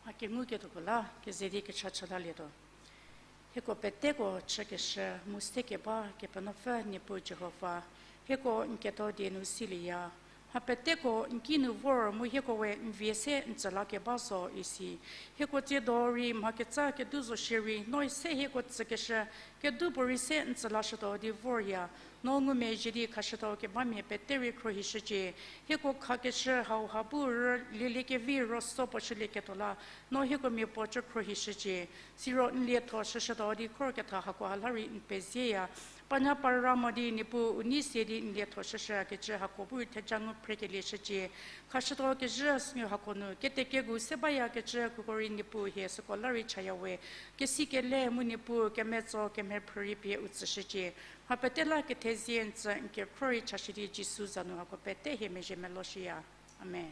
A kenguketuoko la keze di kecha chülalietuo. Hieko peteko chükeshü mu sekeba Kepenuopfü Niepuu Jihova, hieko n kedo die nu silieya. Mha peteko n ki nu vor mu hieko we n vie se n tsü lakeba zo isi. Hieko tsiedo rei mha ketsa kedu zo shierei no se hieko tsükeshü kedu puorei se n tsü lashütuo di vorya. No ngumezhie di khashütuo kebamia pete rei khrohishücie. Hieko khakeshü hauha bu rü lieliekevi rüso puo shülieketuo la, no hieko mia puo chü khrohishücie. Siro n lietho shüshütuo di khor ketha hako ha la rei n pezieya. Panya para mo di Niepuu u nei sie di n lietho shüshüyakecü hako bu rei theja ngu phrekelie shücie. Khashütuo kezhü sünu hako nu ketekegu se bayakecü kuko rei Niepuu hie süko la rei chaya we. Kesikele mu Niepuu kemetso kemhie phrü rei pie u tsüshücie. Mha pete la kethezie n tsü n kekhro rei chashü di Jisu za nu hako pete hie mezhie meloshüya. Amen.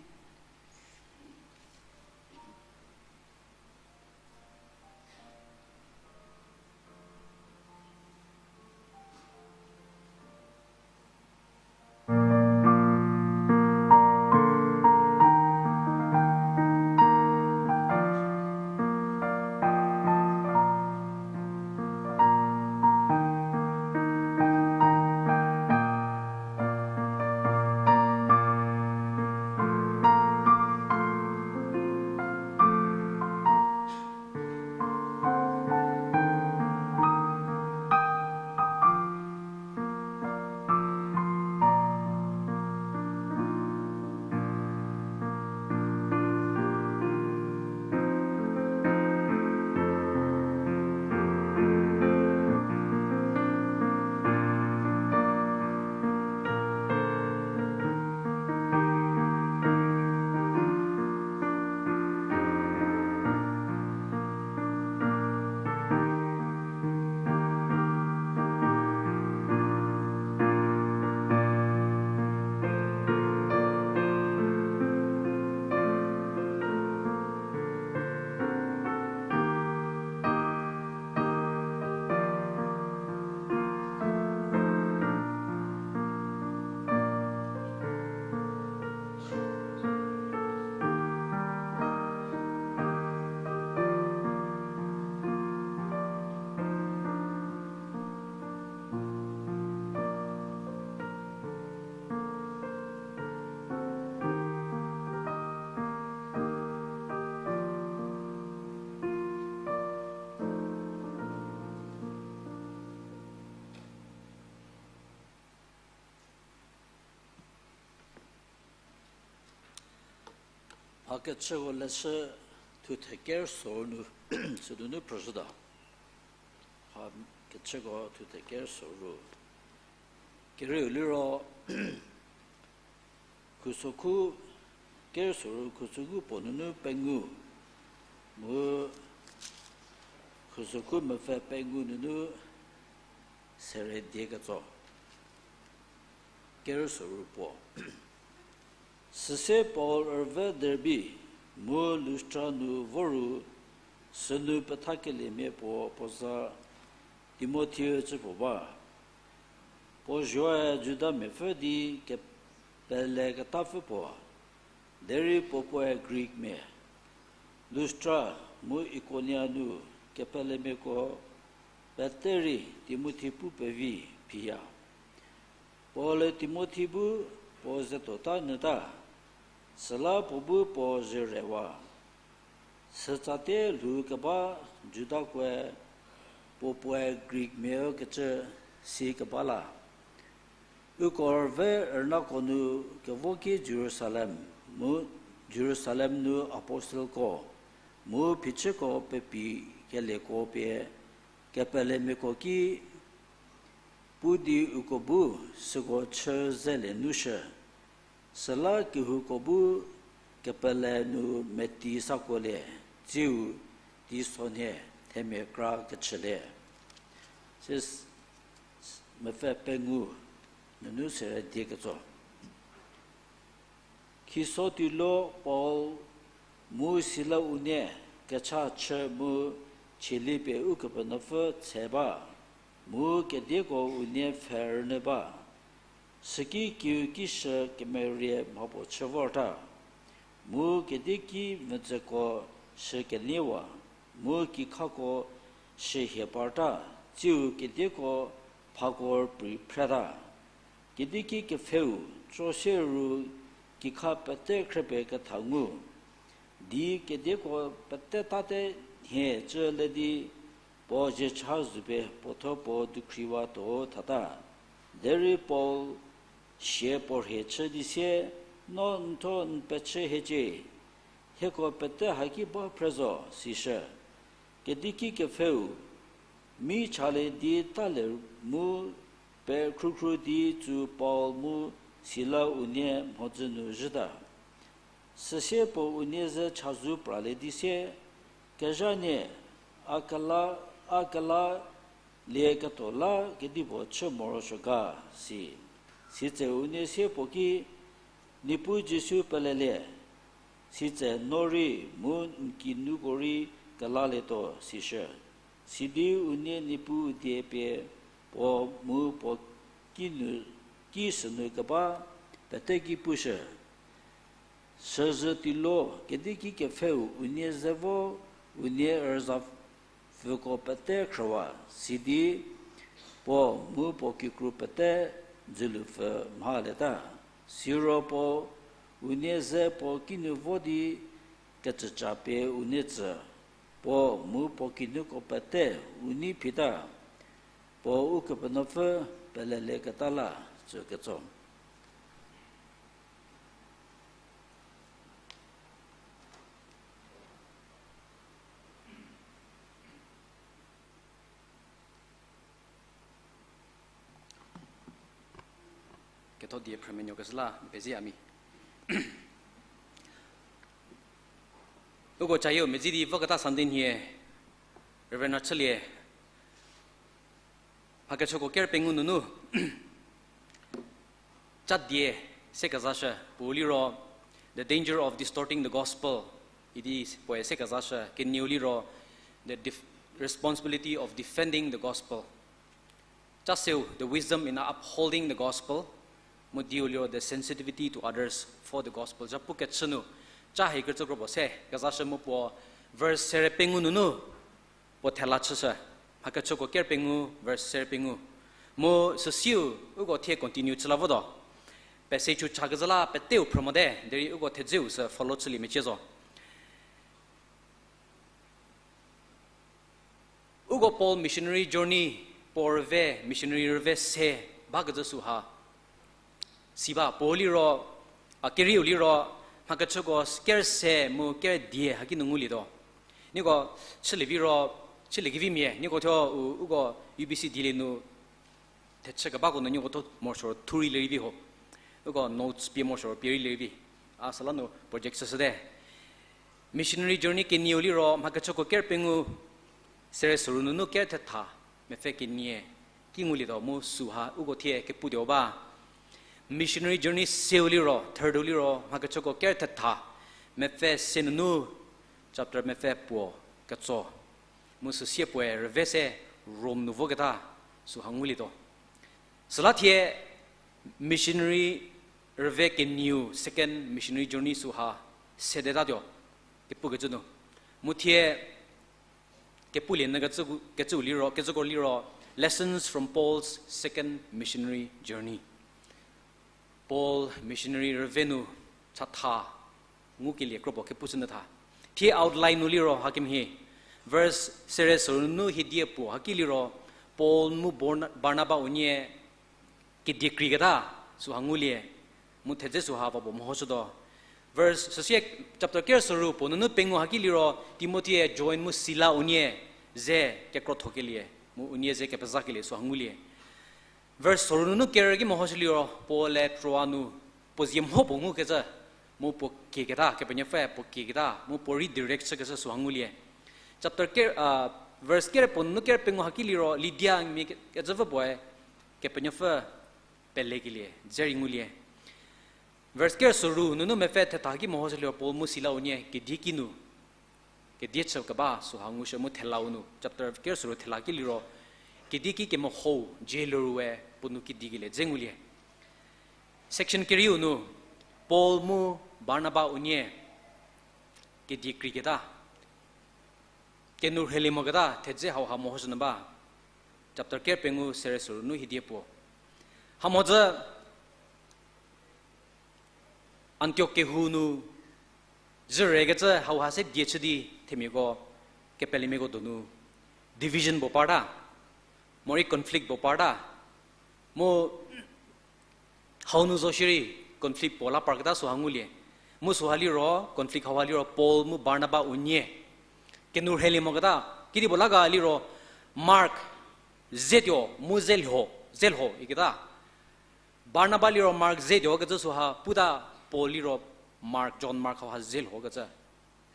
A kechüko leshü thuthe ker soru nu, sünunu phrüshüta. A kechüko thuthe ker soru. Kerieu liro, khusokhu, ker soru khusokhu puo nunu pengou, mu khusokhu mepfü pengou nunu sere die ketso. Ker soru puo. Süsie Paul rüve Derbe mu Lustra nu voru, sünu pethakeliemia puo puo za Timothi cü puo ba. Puo zuoe Judamiapfü di kepele ketapfü puo, derei puo puoe Greekmia. Lustra mu Ikonia nu kepelemiako pete rei Timothi pu pevi phiya. Paul-e Timothi bu puo ze tuota nyüta, süla puo bu puo ze rewa. Sütsatie lhou keba Judakoe puo puoe Greekmia ükecü si keba la. Uko rüve rünako nu kevo ki Jerusalem, mu Jerusalem nu apostelko, mu phichüko pepi kelieko pie kepelemiako ki pu di uko bu süko chü zelie nushü. Süla kehouko bu kepele nu meti sakuolie, tsiu teisonhie themia kra kechülie. Sis mepfü pengou nunu sere die ketso. Khiso tuo lo Paul mu Sila unie kecha chü mu chielie-u Ukepenuopfü tse ba, mu kedieko unie pfhe rünyü ba. Süki kiu kishü kemerie mhapuo chü vorta, mu kedieki mvüdzüko shü keniewa, mu kikhako shühie parta, tsiu kedieko phako rüprei phreta. Kedieki kepfheu, tsosie ru kikha pete khriepie ketha ngu di kedieko pete tate nhie cüle di puo ziecha zupie puotho puo dukhriwa tuo thata. Derei Paul sie puo rhie chü di sie, No n thuo n pechü hiecie, hieko pete haki ba phre zo, sishü. Kedieki kepfheu, mi chalie di talie mu pekhrükhru di tsu Paul mu Sila unie mhodzü nu zhüta. Süsie puo unie ze chazou pralie di sie, Kezhanie, a kela, a kelalie ketuo la kedipuo chü morosuo ga, si. Sitse unie sie puo ki, Niepuu Jisu pelelie, sitse no rei mu n kinuko rei kelalietuo, sishü. Sidi unie Niepuu die pie puo mu puo kinu, ki sünu keba pete ki pushü. Süzhü tuo lo kedieki kepfheu unie ze vo, unie rüza pfüko pete khrüwa, sidi puo mu puo kikru pete dzülupfü mhalieta. Siro puo unie ze puo kinu vo di kecüca pie unie tsü, puo mu puo kinuko pete u nei phita, puo Ukepenuopfü pelelieketa la tsüketso. Ketho die phrümenuokeshü la n pezie a mi. Uko cayieu medzi di voketa Sunday nhie, Reverend Rachülie, mhakechüko ker pengou nunu ca die se kezashü, puo liro, The Danger of Distorting the Gospel, idi puoe se kezashü, kenieu liro, The Def-, Responsibility of Defending the Gospel. Ca seu, The Wisdom in Upholding the Gospel, mu diu liro, The Sensitivity to Others for the Gospel. Zhapu kechü nu, ca hie kecü kro puo se kezashü mu puo verse sere pengou nunu puo thela chüshü, mhakechüko ker pengou, verse sere pengou. Mu süsiu uko thie continue chü la votuo. Passage cha kezhü la peteu phrü mote, derei uko thedzeu sü follow chülie mecie zo. Uko Paul missionary journey, puo rüve, missionary rüve se bakecü süha si ba, puo liro, a kerieu liro, mhakechüko ker se mu ker die haki nu ngulietuo. Nieko chülie vi ro, chülie kevimia, nieko thuo u, uko U B C dilie nu thechü kebako nu nieko thuo morosuo thu rei lie rei vi ho. Uko notes pie morosuo pie rei lie rei vi. A süla nu project süshüte. Missionary journey kenieu liro mhakechüko ker pengou sere soru nunu ker thetha mepfü kenie ki ngulietuo mu süha uko thie keputuo ba. Missionary journey seu liro, third-u liro, mhakechüko ker thetha mepfü se nunu chapter mepfü puo ketso. Mu süsie puoe rüve se Rom nu voketa süha ngulietuo. Süla thie missionary rüve kenieu second missionary journey süha sedetatuo kepukecü nu. Mu thie kepulie nyü kecü, kecü liro, kecüko liro, Lessons from Paul's Second Missionary Journey. Paul missionary rüve nu chatha ngukelie kropuo kepushü nyü tha. Thie outline nu liro hakemhie, verse sere soru nunu hiedie puo haki liro, Paul mu Barna-, Barnaba unie kedie kreiketa süha ngulie, mu thedze süha va puo mehoshütuo. Verse süsie chapter ker soru puo nunu pengou haki liro Timothi-e join mu Sila unie ze kekrothokelie mu unie ze kepezakelie süha ngulie. Verse soru nunu ker ki mehoshü liro Paul-e Troa nu puo zie mho puo ngukecü, mu puo kieketa, Kepenuopfüe puo kieketa mu puo redirect chükeshü süha ngulie. Chapter ker, verse ker puo nunu ker pengou haki liro Lidia mia ke-, kecüpfü puoe Kepenuopfü pelekelie dze rei ngulie. Verse ker soru nunu mepfü thetha ki mehoshü liro Paul mu Sila unie kedie kinu, kedie chü keba süha ngushü mu thela-u nu, chapter ker soru thela ki liro, kedie ki kemehou jailer-e puo nu kedikelie dze ngulie. Section kerieu nu, Paul mu Barnaba unie kedie kreiketa, kenu rhelie moketa thedze hauha mehoshü nyü ba. Chapter ker pengou sere soru nu hiedie puo. Hamhodzü Antiok kehou nu zhürekecü hauha se die chü di themiako, kepelemiako donu division puo parta, morei conflict puo parta, mu hau nu zo shierei conflict puo la parketa süha ngulie. Mu süha liro, conflict hauha liro Paul mu Barnaba unie kenu rhelie moketa, kedipuo la ga liro Mark zetuo mu zelho, zelho iketa. Barnaba liro Mark zetuo kecü süha puta, Paul liro Mark, John Mark hauha zelho kecü,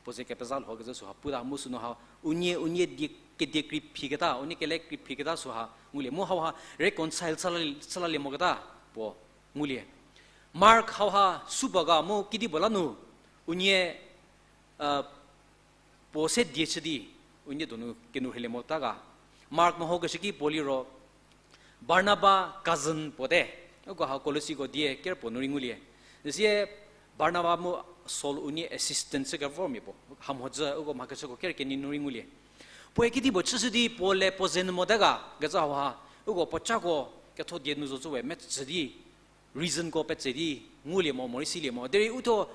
puo ze kepeza lho kecü süha puta, mu sünu ha unie, unie die, kedie krei phiketa, unie kele krei phiketa süha ngulie. Mu hauha reconcile chüla, chülalie moketa puo ngulie. Mark hauha supuo ga mu kedipuo la nu unie puo se die chü di unie donu kenu rhelie mota ga. Mark mehokeshü ki puo liro Barnaba cousin puo te. Uko ha Kolosiko die ker puo nu rei ngulie. Süsie Barnaba mu Saul unie assistant chü kevor mia puo. Hamhodzü uko mhakechüko ker kenie nu rei ngulie. Puoe kedipuo chüshü di puo le puo ze nyü mota ga kecü hauha, uko puocako ketho die nu zo cü we metsü di reasonko petse di ngulie mo, morei silie mo. Derei uthuo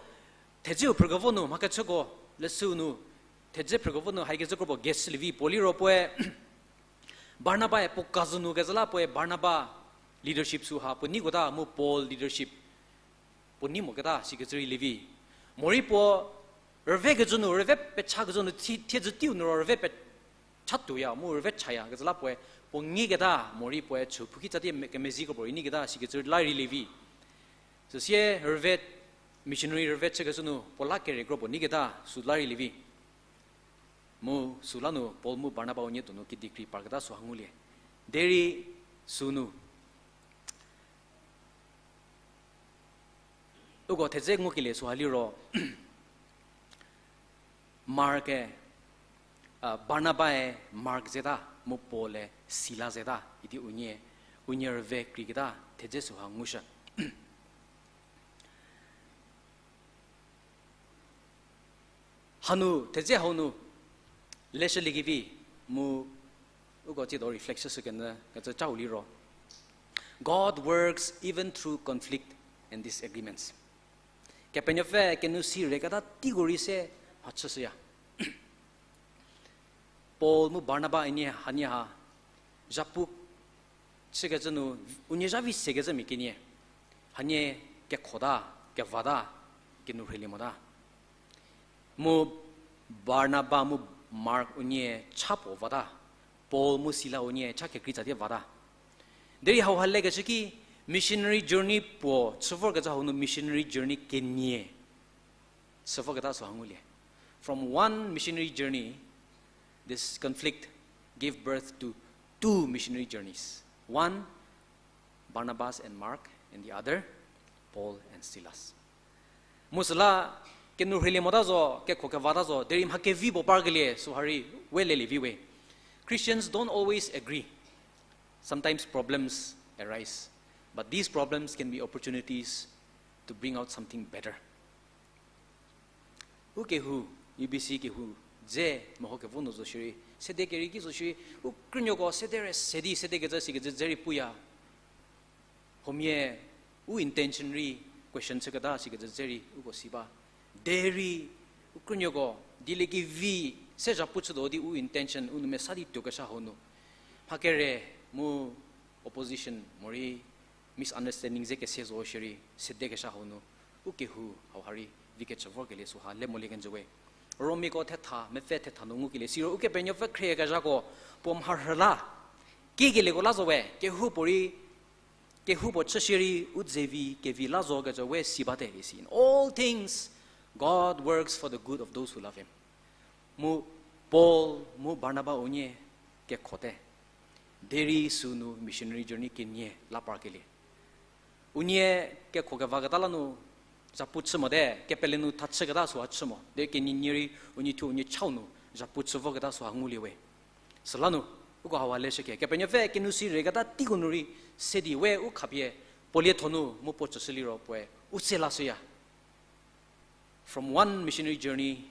thedzeu phrükevo nu, mhakechüko leshüu nu, thedze phrükevo nu haikecü kropuo guess shülie vi puo liro puoe Barnabae puo cousin nu kecü la puoe Barnaba leadership süha puo neikota mu Paul leadership puo nei moketa sikecü rei lievi. Morei puo rüvekecü nu, rüve pechakecü nu, thie, thiedzü teiu nu ro rüve pechatuoya mu rüve chaya kecü la puoe puo ngieketa, morei puoe chüphou kitsa di me-, kemezhie kropuo rei neiketa sikecü la rei lievi. Süsie rüve, missionary rüve chükeshü nu puo la kere kropuo neiketa süla rei lievi. Mu süla nu Paul mu Barnaba unie donu kedi krei parketa süha ngulie. Derei sünu uko thedze ngukelie süha liro, Mark-e, a, Barnaba-e Mark zeta, mu Paul-e Sila zeta idi unie, unie rüve kreiketa thedze süha ngushü. Hanu thedze hau nu leshüliekevi mu uko tsiedo reflect shüshükenyü kecü chau liro, God works even through conflict and disagreements. Kepenuopfü kenu si reketa teiko rei se mhachüshüya. Paul mu Barnaba unie hanie ha zhapu chükecü nu, unie zha vi sekecü mia kenie hanie kekhota, kevata, kenu rheilie mota. Mu Barnaba mu Mark unie cha puo vata. Paul mu Sila unie cha kekrei tsatie vata. Derei hauha lekecü ki missionary journey puo chü vorkecü hau nu missionary journey kenie chü vorketa süha ngulie. From one missionary journey, this conflict gave birth to two missionary journeys. One, Barnabas and Mark, and the other, Paul and Silas. Mu süla kenu rheilie mota zo, kekho kevata zo, derei mha kevi puo parkelie süha rei we lelie vi we. Christians don't always agree. Sometimes problems arise, but these problems can be opportunities to bring out something better. U kehou, U B C kehou dze meho kevo nu zo shierei, sede kerei ki zo shierei, u krünuoko sede re se di sedekecü sikecü dze rei puya. Huomia u intention rei question chüketa sikecü dze rei uko si ba. Derei u krünuoko dieliekevi se zhapu chütuo di u intention u nou mesa di tuokeshü hau nu, mha kere mu opposition morei misunderstanding ze kese zo shierei sedekeshü hau nu, u kehou hauha rei vikecü vorkelie süha le molie kenjü we. Romiako thetha, mepfü thetha nu ngukelie siro Ukepenuopfü khriekezhako puo mharhü la, kikelieko la zo we, kehoupuorei, kehoupuo chü shierei u dze vi kevi la zo kecü we si bate isi. In all things, God works for the good of those who love him. Mu Paul mu Barnaba unie kekhote. Derei sünu missionary journey kenie la parkelie. Unie kekho kevaketa la nu zhapu chü mote, kepele nu tha chüketa süha chü mo. Derei kenie nie rei unie thuo unie chau nu zhapu chü voketa süha ngulie we. Süla nu, uko hauha leshüke, Kepenuopfü kenu si reketa teiko nu rei se di we u khapie puo lietho nu mu puo tsüshü liro puoe u se lashüya. From one missionary journey,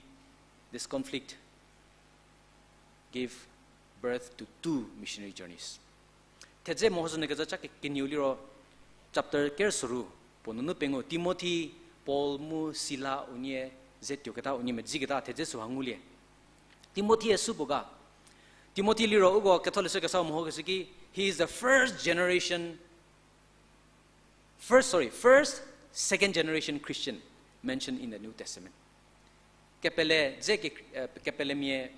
this conflict gave birth to two missionary journeys. Thedze mehoshü nyükecü cha ke-, kenieu liro, chapter ker soru puo nunu pengou, Timothy, Paul mu Sila unie ze tuoketa, unie medziketa thedze süha ngulie. Timothy-e sü puo ga? Timothy liro uko ketholeshü kesau mehokeshü ki, he is the first generation, first, sorry, first, second generation Christian mentioned in the New Testament. Kepele dze ke-, eh, kepelemia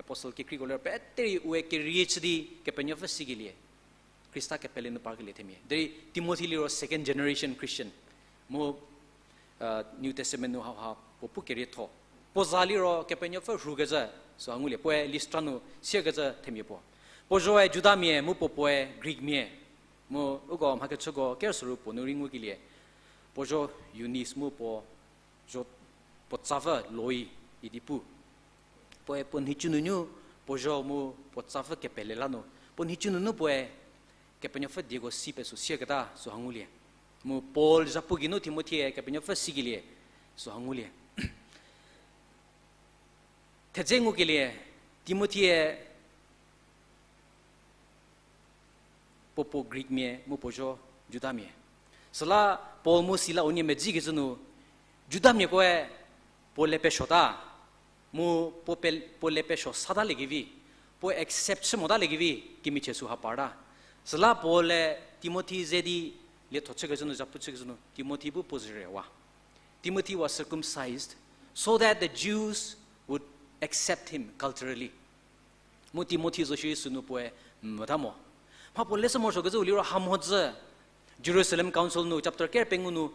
apostle kekreiko liro peterei ue kerie chü di Kepenuopfü sikelie, Khrista kepele nu parkelie themia. Derei Timothy liro second generation Christian. Mu, uh, New Testament nu hauha puo pu kerietho. Puo za liro Kepenuopfü rhukecü süha ngulie. Puoe Lystra nu siakecü themia puo. Puo zoe Judamia mu puo puoe Greekmia. Mu uko mhakechüko ker soru puo nu rei ngukelie, puo zo Eunice mu puo zo, puo tsapfü Loi idi pu. Puoe puo nhicu nunu puo zo mu puo tsapfü kepele la nu, puo nhicu nunu puoe Kepenuopfü dieko si pesu siaketa süha ngulie. Mu Paul zhapu geinu Timothy-e Kepenuopfü sikelie süha ngulie. Thedze ngukelie, Timothy-e puo puo Greekmia mu puo zo Judamia. Süla Paul mu Sila unie medzikecü nu, Judamiakoe puo le pesuota, mu puo pe-, puo le pesuo satalie kevi, puo accept chü motalie kevi kemichie süha parta. Süla Paul-e Timothy ze di lietho chükecü nu, zhapu chükecü nu, Timothy bu puo zhürewa. Timothy was circumcised so that the Jews would accept him culturally. Mu Timothy zo shierei sünu puoe mvüta mo. Mha puo leshü morosuokecü u liro hamhodzü Jerusalem Council nu chapter ker pengou nu,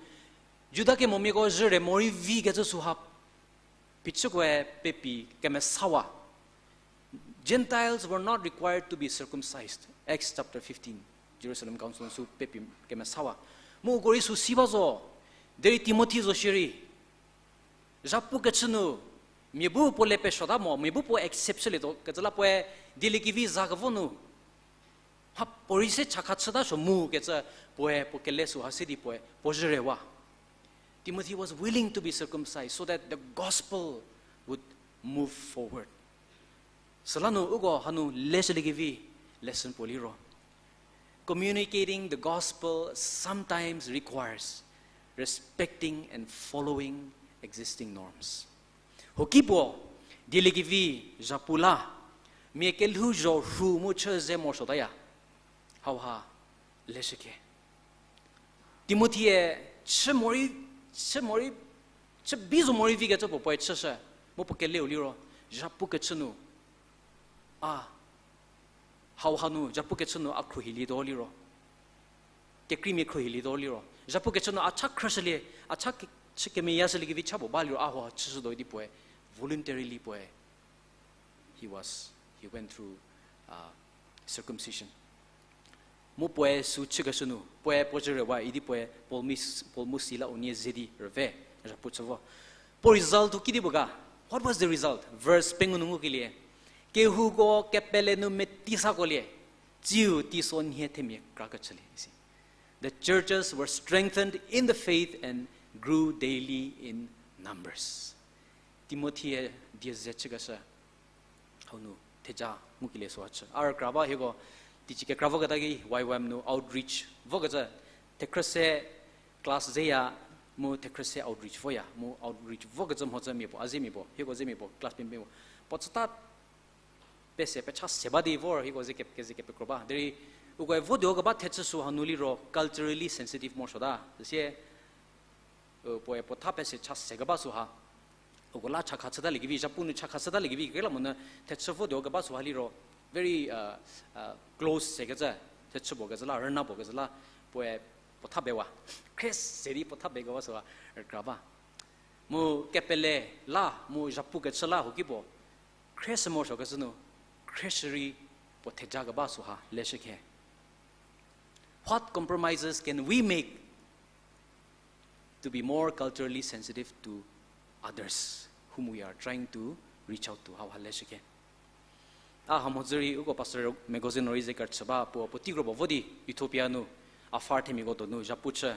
Juda kemomiako zhüre morei vikecü süha phichükoe pepi kemesawa. Gentiles were not required to be circumcised. Acts chapter fifteen, Jerusalem Council sü pepi kemesawa. Mu uko rei sü si ba zo, derei Timothy zo shierei zhapukechü nu, mia bu puo le pesuota mo, mia bu puo accept chülietuo kecü la puoe dieliekevi za kevo nu, ha puorei se chakha chüta suo mu kecü puoe puo kele süha se di puoe puo zhürewa. Timothy was willing to be circumcised so that the gospel would move forward. Süla nu uko hanu leshüliekevi lesson puo liro, communicating the gospel sometimes requires respecting and following existing norms. Huoki puo dieliekevi zhapu la, mia kelhou zho rhu mu chü ze morosuotaya. Hauha leshüke. Timothy-e chü morei, chü morei Chü bi zo morei vikecü puo puoe chüshü, mu puo keleu liro, zhapu kechü nu, a, hauha nu, zhapu kechü nu a khruohilietuo liro, kekreimia khruohilietuo liro, zhapu kechü nu a cha khrüshülie, a cha ke-, chü kemeyashüliekevi cha puo ba liro, a hauha chüshütuo idi puoe, voluntarily puoe, he was, he went through, uh, circumcision. Mu puoe sü chükeshü nu, puoe puo zhü rüwa idi puoe Paul mu, Paul mu Sila unie ze di rüve, zhapu chü vo. Puo result-u kidi puo ga? What was the result? Verse pengou nu ngukelie, kehouko kepele nu meti sakolie, tsiu teiso nhie themia krakechülie isi. The churches were strengthened in the faith and grew daily in numbers. Timothi-e die ze chükeshü hau nu theja ngukelie süha chü. A rükra ba hieko, teicie kekra voketa ki Y W A M nu outreach vokecü, thekhrü se class zeya, mu thekhrü se outreach voya, mu outreach vokecü mhodzü mia puo, a ze mia puo, hieko ze mia puo, class pie mia puo, puo chüta pese pecha se ba di vor hieko ze ke-, keze kepekro ba. Derei ukoe votuo keba thechü süha nu liro culturally sensitive morosuota. Süsie, puoe puo tha pese cha se keba süha, uko la chakha chütaliekevi, zhapu nu chakha chütaliekevi kekreilamonyü thechü votuo keba süha liro very, uh, uh, close sekecü, thechü puo kecü la, rüna puo kecü la, puoe puo tha bewa. Khrie se di puo tha bekewa süha rükra ba. Mu kepele la, mu zhapu kechü la huoki puo, khrieshü morosuokecü nu, khrieshü rei puo theja keba süha leshükhe. What compromises can we make to be more culturally sensitive to others whom we are trying to reach out to? Hauha leshükhe. A hamhodzü rei uko Pastor Magazine-o rei ze kerüchü ba puo, puo teikro puo vo di Ethiopia nu, Afar themiako donu zhapu chü.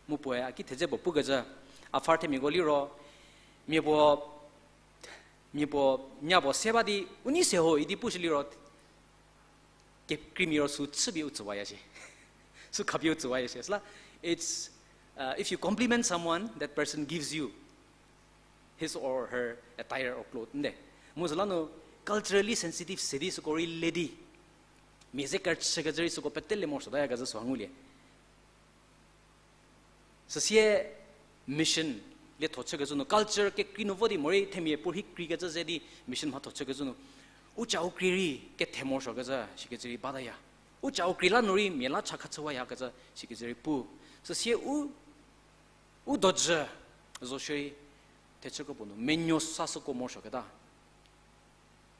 Mu puoe a ki thedze puo pukecü, Afar themiako liro, mia puo, mia puo, nya puo se ba di, u nei se ho idi pushü liro, kekreimia ro sü chüpie u tsüwaya shie. Sü khapie u tsüwaya shie. Süla, it's, uh, if you compliment someone, that person gives you his or her attire or cloth, nde. Mu süla nu culturally sensitive se di süko rei le di, mia ze kerüchükecü rei süko pete le morosuotayakecü süha ngulie. Süsie mission lietho chükecü nu, culture kekrei nu vo di morei themia puorhi kreikecü ze di mission mhatho chükecü nu, u ca u krei rei kethe morosuokecü sikecü rei bataya. U ca u krei la nu rei mia la chakha chüwayakecü sikecü rei pu. Süsie u, u dojü zo shierei thechü kropuo nu menuo sashüko morosuoketa.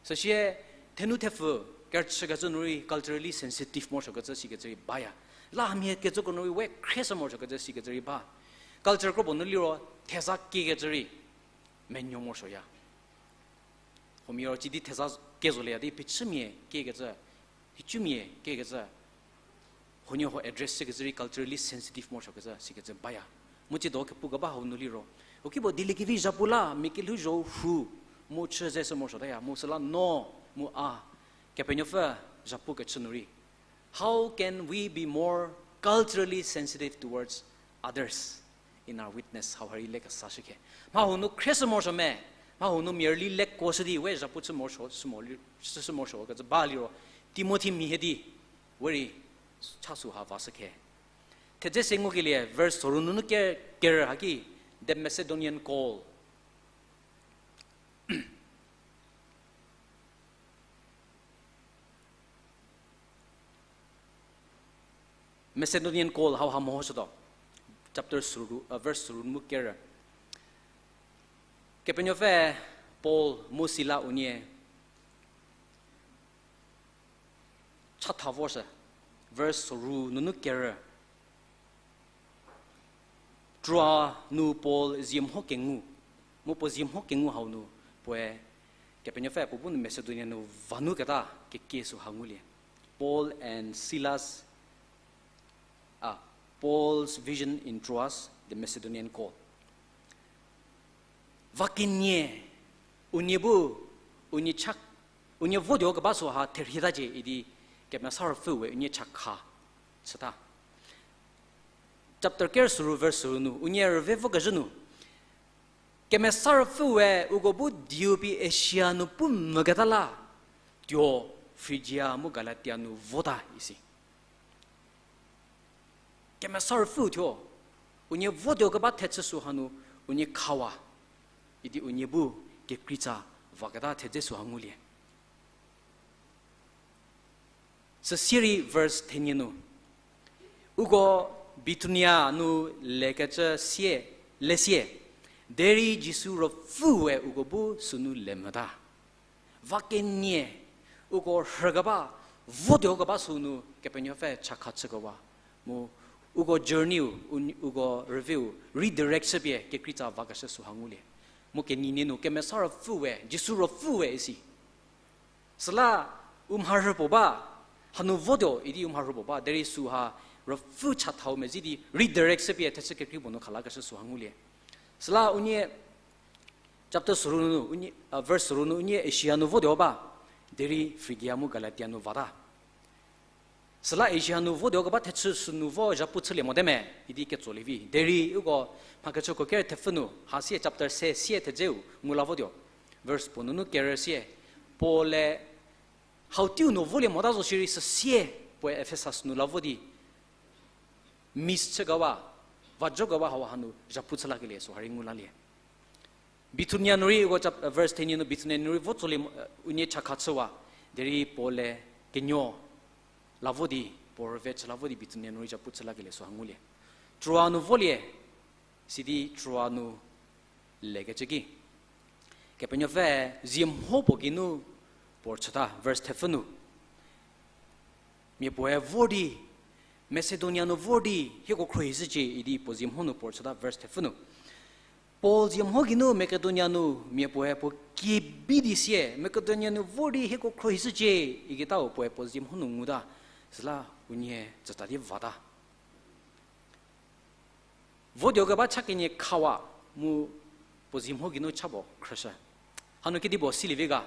Süsie thenu thepfü kerüchükecü nu rei culturally sensitive morosuokecü sikecü rei baya. La hamhie kecüko nu rei we khrieshü morosuokecü sikecü rei ba. Culture kropuo nu liro theza kiekecü rei menuo morosuoya. Huomia ro cidi theza kie zolieya di phichümia kiekecü, hicumia kiekecü, huonie huo address chükecü rei culturally sensitive morosuokecü sikecü baya. Mu ciedo kepukeba hau nu liro, ukipuo dieliekevi zhapu la mia kelhouzho hu mu chü ze sü morosuotaya, mu süla no, mu a, Kepenuopfü zhapu kechü nu rei, how can we be more culturally sensitive towards others in our witness? Hauha rei lekesashükhe. Mha hau nu khrieshü morosuo me, mha hau nu mia rüli lekuoshü di we zhapu chü morosuo, chüshü morosuokecü ba liro, Timothi mia hie di, we rei cha süha vashükhe. Thedze se ngukelie, verse soru nunu ker-, kerü haki, the Macedonian call. Macedonian call hauha mehoshütuo. Chapter soru, uh, verse soru mu kerü. Kepenuopfü Paul mu Sila unie chatha voshü. Verse soru nunu kerü. Troa nu Paul zie mho kengu. Mu puo zie mho kengu hau nu puoe Kepenuopfü puo bu nu Macedonia nu va nu keta kekie süha ngulie. Paul and Silas, ah, Paul's vision in Troas, the Macedonian call. Va kenie, unie bu, unie cha, unie votuo keba süha therhitacie idi Kemesa Ruopfüe unie chakha chüta. Chapter ker soru verse soru nu, unie rüve vokezhü nu, Kemesa Ruopfüe uko bu dieu pie Asia nu pu mvüketa la, tuo Phrygia mu Galatia nu vota isi. Kemesa Ruopfü thuo, unie votuo keba thechü süha nu, unie khawa, idi unie bu kekreitsa vaketa thedze süha ngulie. Süsie rei verse thenie nu, uko Bithunia nu lekecü sie, lesie, derei Jisu Ruopfüe uko bu sünu lemvüta. Va kenie, uko rhükeba, votuo keba sünu Kepenuopfü chakha chükewa. Mu uko journey-u, u-, uko rüviu redirect chüpie kekreitsa vakeshü süha ngulie. Mu kenienie nu Kemesa Ruopfüe, Jisu Ruopfüe isi. Süla u mharhü puo ba, hanu votuo idi u mharhü puo ba, derei süha Ruopfü chathau mezhie di redirect chüpie thechü kekrei puo nu khalakeshü süha ngulie. Süla unie chapter süru nu, unie, verse süru nu unie Asia nu votuo ba, derei Phrygia mu Galatia nu vata. Süla Asia nu votuo keba thechü sünu vo zhapu chülie mote me, idi ketsolie vi. Derei uko mhakechüko ker thepfü nu, hasie chapter se sie thedzeu ngu la votuo. Verse puo nunu kerü sie, Paul-e hau teiu nu volie mota zo shierei süsie puoe Efesas nu la vo di miss chükewa, va jokewa hau hanu zhapu chü lakelie süha rei ngu lalie. Bithunia nu rei uko chap-, verse thenie nu Bithunia nu rei vo tsolie, unie chakha chüwa, derei Paul-e kenuo la vo di, puo rüve chü la vo di Bithunia nu rei zhapu chü lakelie süha ngulie. Troa nu volie, sidi Troa nu lekecü ki Kepenuopfü zie mho puo geinu puo chüta, verse thepfü nu. Mia puoe vor di, Macedonia nu vor di hieko khruohishücie idi puo zie mho nu puo chüta, verse thepfü nu. Paul zie mho geinu Macedonia nu mia puoe puo kie bi di sie, Macedonia nu vor di hieko khruohishücie iketau puoe puo zie mho nu nguta, süla unie tsüta di vata. Votuo keba cha kenie khawa mu puo zie mho geinu cha puo khrüshü. Hanu kedipuo silie vi ga.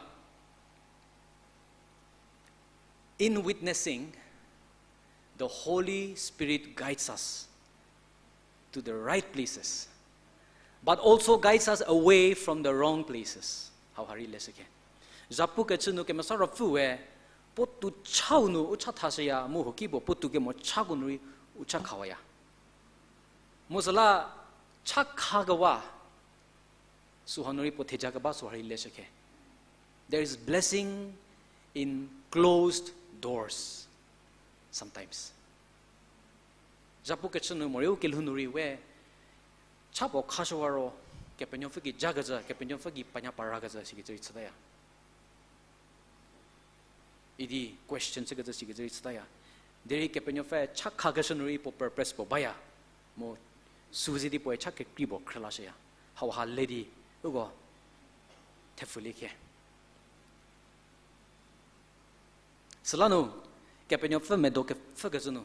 In witnessing, the Holy Spirit guides us to the right places, but also guides us away from the wrong places. Hauha rei leshükhe. Zhapu kechü nu Kemesa Ruopfüe puotou chau nu u cha thashüya mu huoki puo puotou kemo chako nu rei u cha khawaya. Mu süla cha khakewa süha nu rei puo theja keba süha rei leshükhe. There is blessing in closed doors sometimes. Zhapu kechü nu morei u kelhou nu rei we cha puo khashüwa ro, Kepenuopfü gei jakecü, Kepenuopfü gei panya parakecü sikecü rei chütaya. Idi question chükecü sikecü rei chütaya. Derei Kepenuopfü cha khakeshü nu rei puo purpose puo baya. Mu süu ze di puoe cha kekrei puo khrülashüya. Hauha le di uko thepfülie khe. Süla nu, Kepenuopfü medo kepfükecü nu,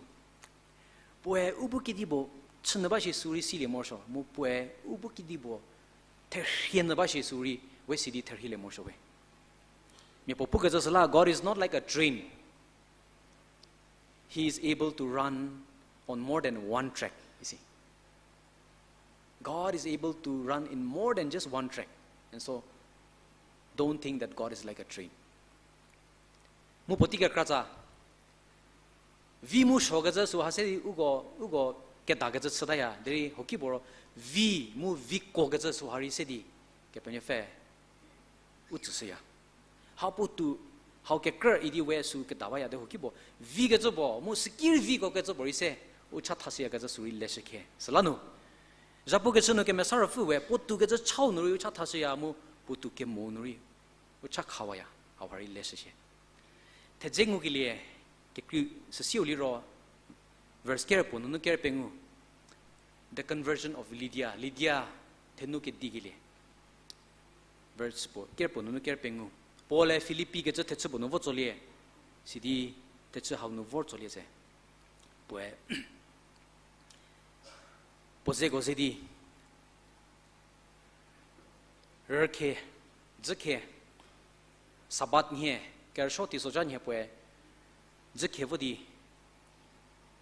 puoe u bu kedipuo chünyü ba shi süu rei silie morosuo, mu puoe u bu kedipuo therhie nyü ba shi süu rei we si di therhielie morosuo we. Mia puo pukecü süla, God is not like a train. He is able to run on more than one track, you see. God is able to run in more than just one track. And so, don't think that God is like a train. Mu puotei kekratsa, vi mu suokecü süha se di uko, uko kedakecü chütaya, derei huoki puo ro, vi mu vikuokecü süha rei se di, Kepenuopfü u tsüshüya. Hau puotou, hau kekrü idi we süu keda baya de huoki puo, vikecü puo, mu süki rei vikuokecü puo rei se, u cha thashüyakecü süu rei leshükhe. Süla nu, zhapu kechü nu Kemesa Ruopfü we, puotoukecü chau nu rei u cha thashüya mu, puotou kemo nu rei u cha khawaya, hauha rei leshüshie. Thedze ngukelie, kekrei süsiu liro, verse ker puo nunu ker pengou. The conversion of Lydia. Lydia thenu kedikelie. Verse puo, ker puo nunu ker pengou. Paul-e Philippi kecü thechü puo nu vo tsolie. Sidi thechü hau nu vor tsolie se. Puoe puo zeko ze di rükhe, dzükhe, Sabat nhie, kerüsuo teisozha nhie puoe dzükhe vo di,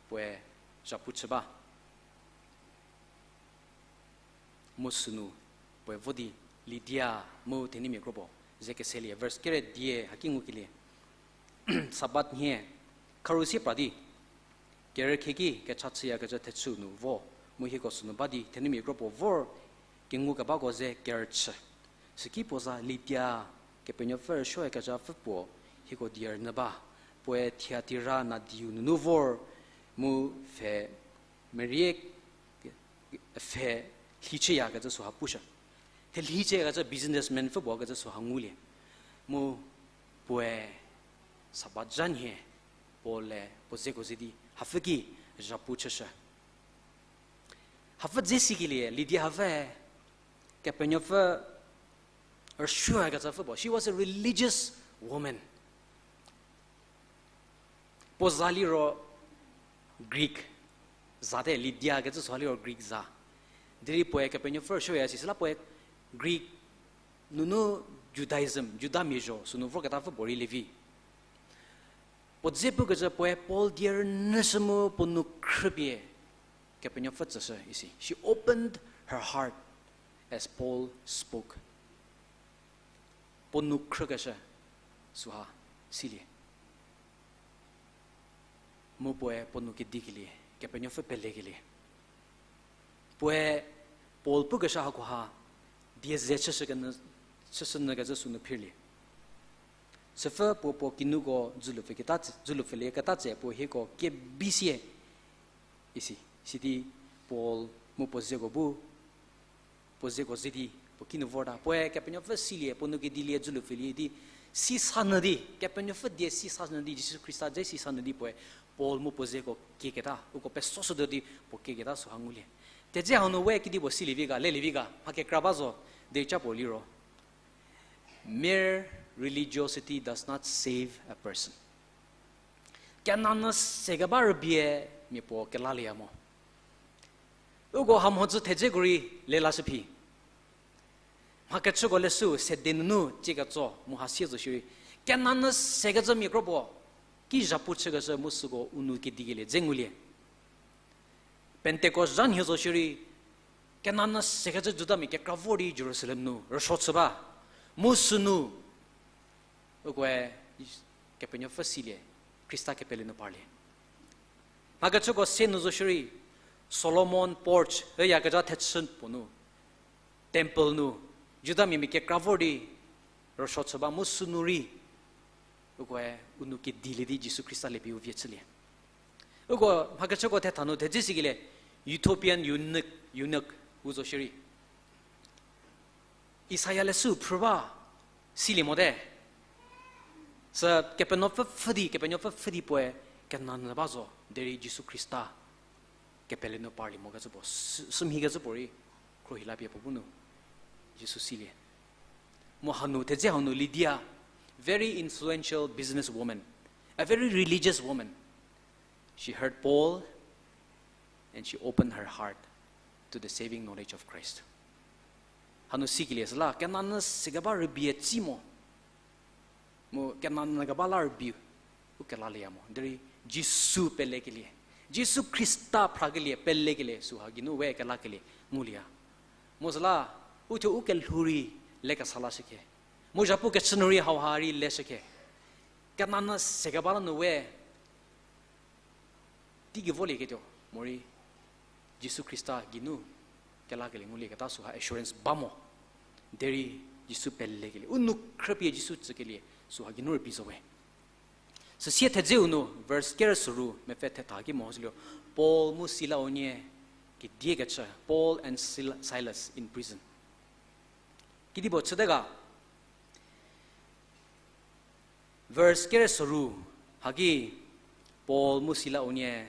puoe zhapu chü ba. Mu sünu, puoe vo di, Lydia mu thenumia kro puo ze keselie, verse kere die haki ngukelie. Sabat nhie, kharu sie pra di, kerükhieki kecha chüyakecü thechü nu vo, mu hieko sünu ba di thenumia kro puo vor, kengukebako ze kerüchü. Süki puo za Lidia, Kepenuopfü rüsuoyakezhapfü puo, hieko die rünyü ba. Puoe Thiatira nadiu nunu vor, mu pfhe merie pfhe lhicüyakecü süha pushü. Thelhicüyakecü businessman pfü puo kecü süha ngulie. Mu puoe Sabazha nhie Paul-e puo zeko ze di hapfü ki zhapu chüshü. Hapfü dze sikelie, Lidia hapfü Kepenuopfü rüsuoyakezhapfü puo. She was a religious woman. Puo za liro Greek za te, Lidia kecü süha liro Greek za. Derei puoe Kepenuopfü rüsuoya si süla puoe Greek nunu Judaism, Judamia zho, sünu vorketapfü puorei lievi. Puo dze pukecü puoe Paul die rünyüshü mu puo nou khrüpie Kepenuopfü tsüshü isi. She opened her heart as Paul spoke. Puo nou khrükeshü süha silie. Mu puoe puo nou kedikelie, Kepenuopfü pelekelie. Puoe Paul pukeshü hakoha die ze chüshü kenyü, chüshü nyükecü sünu phirlie. Süpfü puo puo kinuko dzülu pfü keta tse, dzülu pfülie keta tse puo hieko kebi sie isi. Sidi Paul mu puo zeko bu, puo zeko ze di puo kinu vorta. Puoe Kepenuopfü silie, puo nou kedilie, dzülu pfülie di, sisa nyü di, Kepenuopfü die sisa nyü di, Jisu Khrista dze sisa nyü di puoe Paul mu puo zeko kieketa, uko pesoshütuo di puo kieketa süha ngulie. Thedze hanu we kedipuo silie vi ga, lelie vi ga, mha kekra ba zo, derei ca puo liro, mere religiosity does not save a person. Kenanyü se keba rübie mia puo kelalieya mo. Uko hamhodzü thedzeko rei lelashü phi. Mhakechüko leshü sede nunu tsie ketso mu hasie zo shierei, kenanyü sekecü mia kro puo ki zhapu chükeshü mu süko u nou kedikelie dze ngulie. Pentecost zha nhie zo shierei, kenanyü sekecü Judamia kekra vor di Jerusalem nu rüsuo chü ba. Mu sünu ukoe Kepenuopfü silie, Khrista kepele nu parlie. Mhakechüko se nu zo shierei, Solomon porch üyakezha thechü puo nu, temple nu, Judamia mia kekra vor di rüsuo chü ba mu sünu rei ukoe u nou kedilie di Jisu Khrista lie pie u vie chülie. Uko mhakechüko thetha nu thedze sikelie, Ethiopian eunuch, eunuch u zo shierei, Isaia leshü phrü ba silie mote. Sü Kepenuopfü pfhü di, Kepenuopfü pfhü di puoe kenanyü ba zo, derei Jisu Khrista kepele nu parlie mokecü puo, sü-, sümhikecü puorei khruohila pie puo bu nu Jisu silie. Mu hanu, thedze hanu Lydia, very influential business woman, a very religious woman. She heard Paul and she opened her heart to the saving knowledge of Christ. Hanu sikelie süla, kenanyü se keba rübie tsi mo. Mu kenanyü keba la rübei u kelalieya mo. Derei Jisu pelekelie, Jisu Khrista phrakelie, pelekelie süha geinu we kelakelie ngulieya. Mu süla, uthuo u kelhou rei lekesa lashükhe. Mu zhapu kechü nu rei hauha rei leshükhe. Kenanyü se keba la nu we teigei volieketuo morei Jisu Khrista geinu kelakelie ngulieketa süha assurance ba mo. Derei Jisu pelekelie, u nou khrüpie Jisu tsükelie süha geinu rübei zo we. Süsie thedzeu nu verse kerü soru mepfü thetha ki mehoshüliro, Paul mu Sila unie kediekecü, Paul and Sil-, Silas in prison. Kedipuo chüte ga, verse kerü soru haki Paul mu Sila unie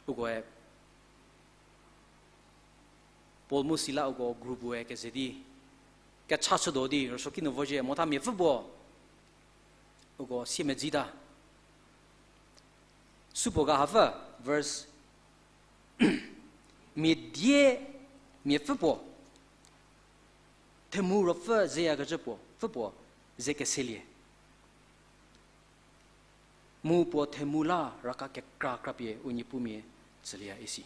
ukoe, Paul mu Sila uko group-e keze di kecha chütuo di rüsuoki nu vozhie mota miapfü puo uko siemedzita. Supuo ga hapfü, verse, mia die miapfü puo, themu ruopfü zeyakecü puo, pfü puo ze keselie. Mu puo themu la raka kekra krapie u niepumia tsülieya isi.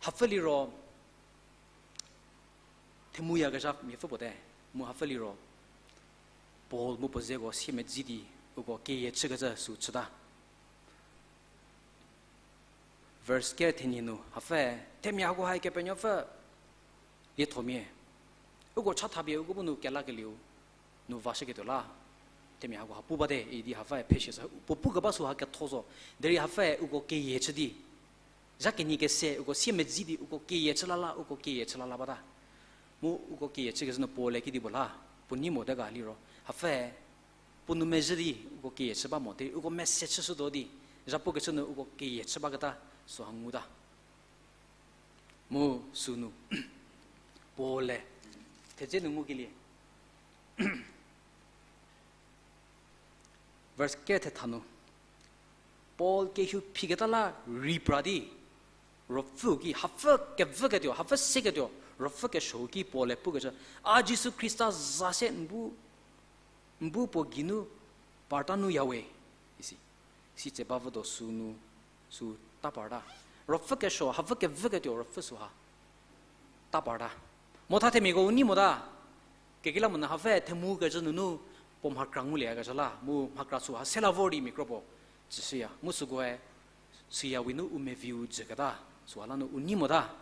Hapfü liro, themuyakezha miapfü puo te, mu hapfü liro, Paul mu puo zeko siemedzi di, uko keyie chükecü sü chüta. Verse ker thenie nu hapfü, themia hako ha Kepenuopfü liethomia, uko chatha pie uko bu nu kelakelieu nu vashüketuo la, themia hako ha pu bate idi hapfü pheshie sü puo pukeba sü ha ketho zo, derei hapfü uko keyie chü di, zha kenyi kese uko siemedzi di uko keyie chü la la, uko keyie chü la la bata. Mu uko keyie chükezhü nu Paul-e kedipuo la, puo nei mote ga liro hapfü puo nou mezhü di uko keyie chü ba mo, derei uko mese chüshütuo di, zhapukecü nu uko keyie chü baketa süha nguta. Mu sünu Paul-e thedze nu ngukelie, verse ker thetha nu, Paul kehou phiketa la rei pra di, ruopfü ki hapfü kevüketuo, hapfü seketuo, ruopfü kesuou ki Paul-e pukecü, a Jisu Khrista za se n bu, n bu puo geinu parta nu yawe, isi. Sitse bavüdo sünu, sü ta parta. Ruopfü kesuo, hapfü kevüketuo ruopfü süha ta parta. Mo tha themiako u nei mota. Kekreilamonyü hapfü themukecü nunu puo mhakra ngulieyakecü la, mu mhakra süha sela vor di mia kro puo tsüshüya. Mu sükoe süyawe nu u meviu jüketa, süha la nu u nei mota.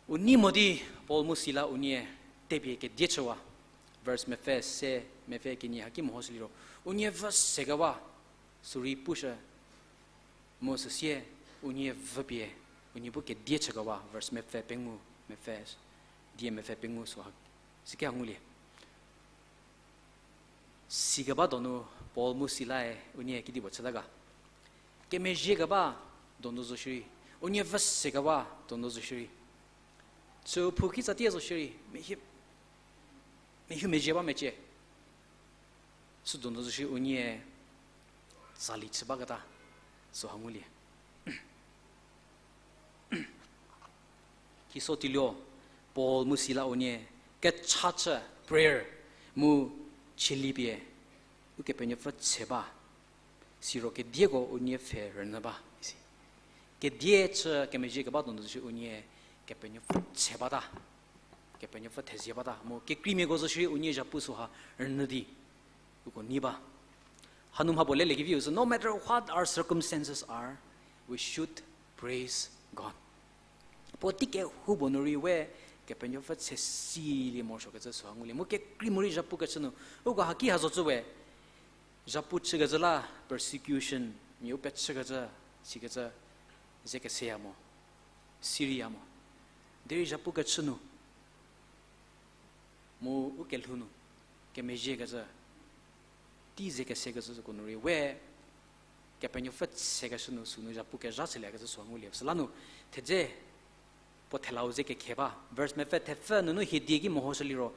U nei mo di Paul mu Sila unie tepie kedie chüwa. Verse mepfü se, mepfü kenie haki mehoshü liro, unie vü sekewa, sürei pushü, mu süsie unie vüpie unie bu kedie chükewa, verse mepfü pengou, mepfü, die mepfü pengou süha, süki ha ngulie. Sikeba donu Paul mu Silae unie kedipuo chüta ga? Kemezhiekeba donu zo shierei, unie vü sekewa donu zo shierei, chüu phou ki tsatie zo shierei, mehie, mehie mezhie ba mecie. Sü donu zo shierei unie tsali chü baketa süha ngulie. Khiso tiluo, Paul mu Sila unie kecha chü, prayer, mu chili pie Ukepenuopfü tse ba. Siro kedieko unie pfhe rünyü ba isi. Kedie chü kemezhie keba donu zo shierei unie Kepenuopfü tse bata, Kepenuopfü thezie bata, mu kekreimiako zo shierei unie zhapu süha rünyü di uko nei ba. Hanu mha puo leliekeviu sü, no matter what our circumstances are, we should praise God. Puotei kehoupuo nu rei we Kepenuopfü tse silie morosuokecü süha ngulie. Mu kekrei morei zhapu kechü nu, uko haki ha zo cü we, zhapu chükecü la persecution, mia u pechükecü, sikecü, ze keseya mo, Syria mo. Derei zhapu kechü nu mu u kelhou nu kemezhiekecü, tei ze kesekecüko nu rei we Kepenuopfü tsekeshü nu sünu zhapu kezha chüliekecü süha ngulie. Süla nu thedze puo thelau ze kekhe ba. Verse mepfü thepfü nunu hiedie ki mehoshü liro,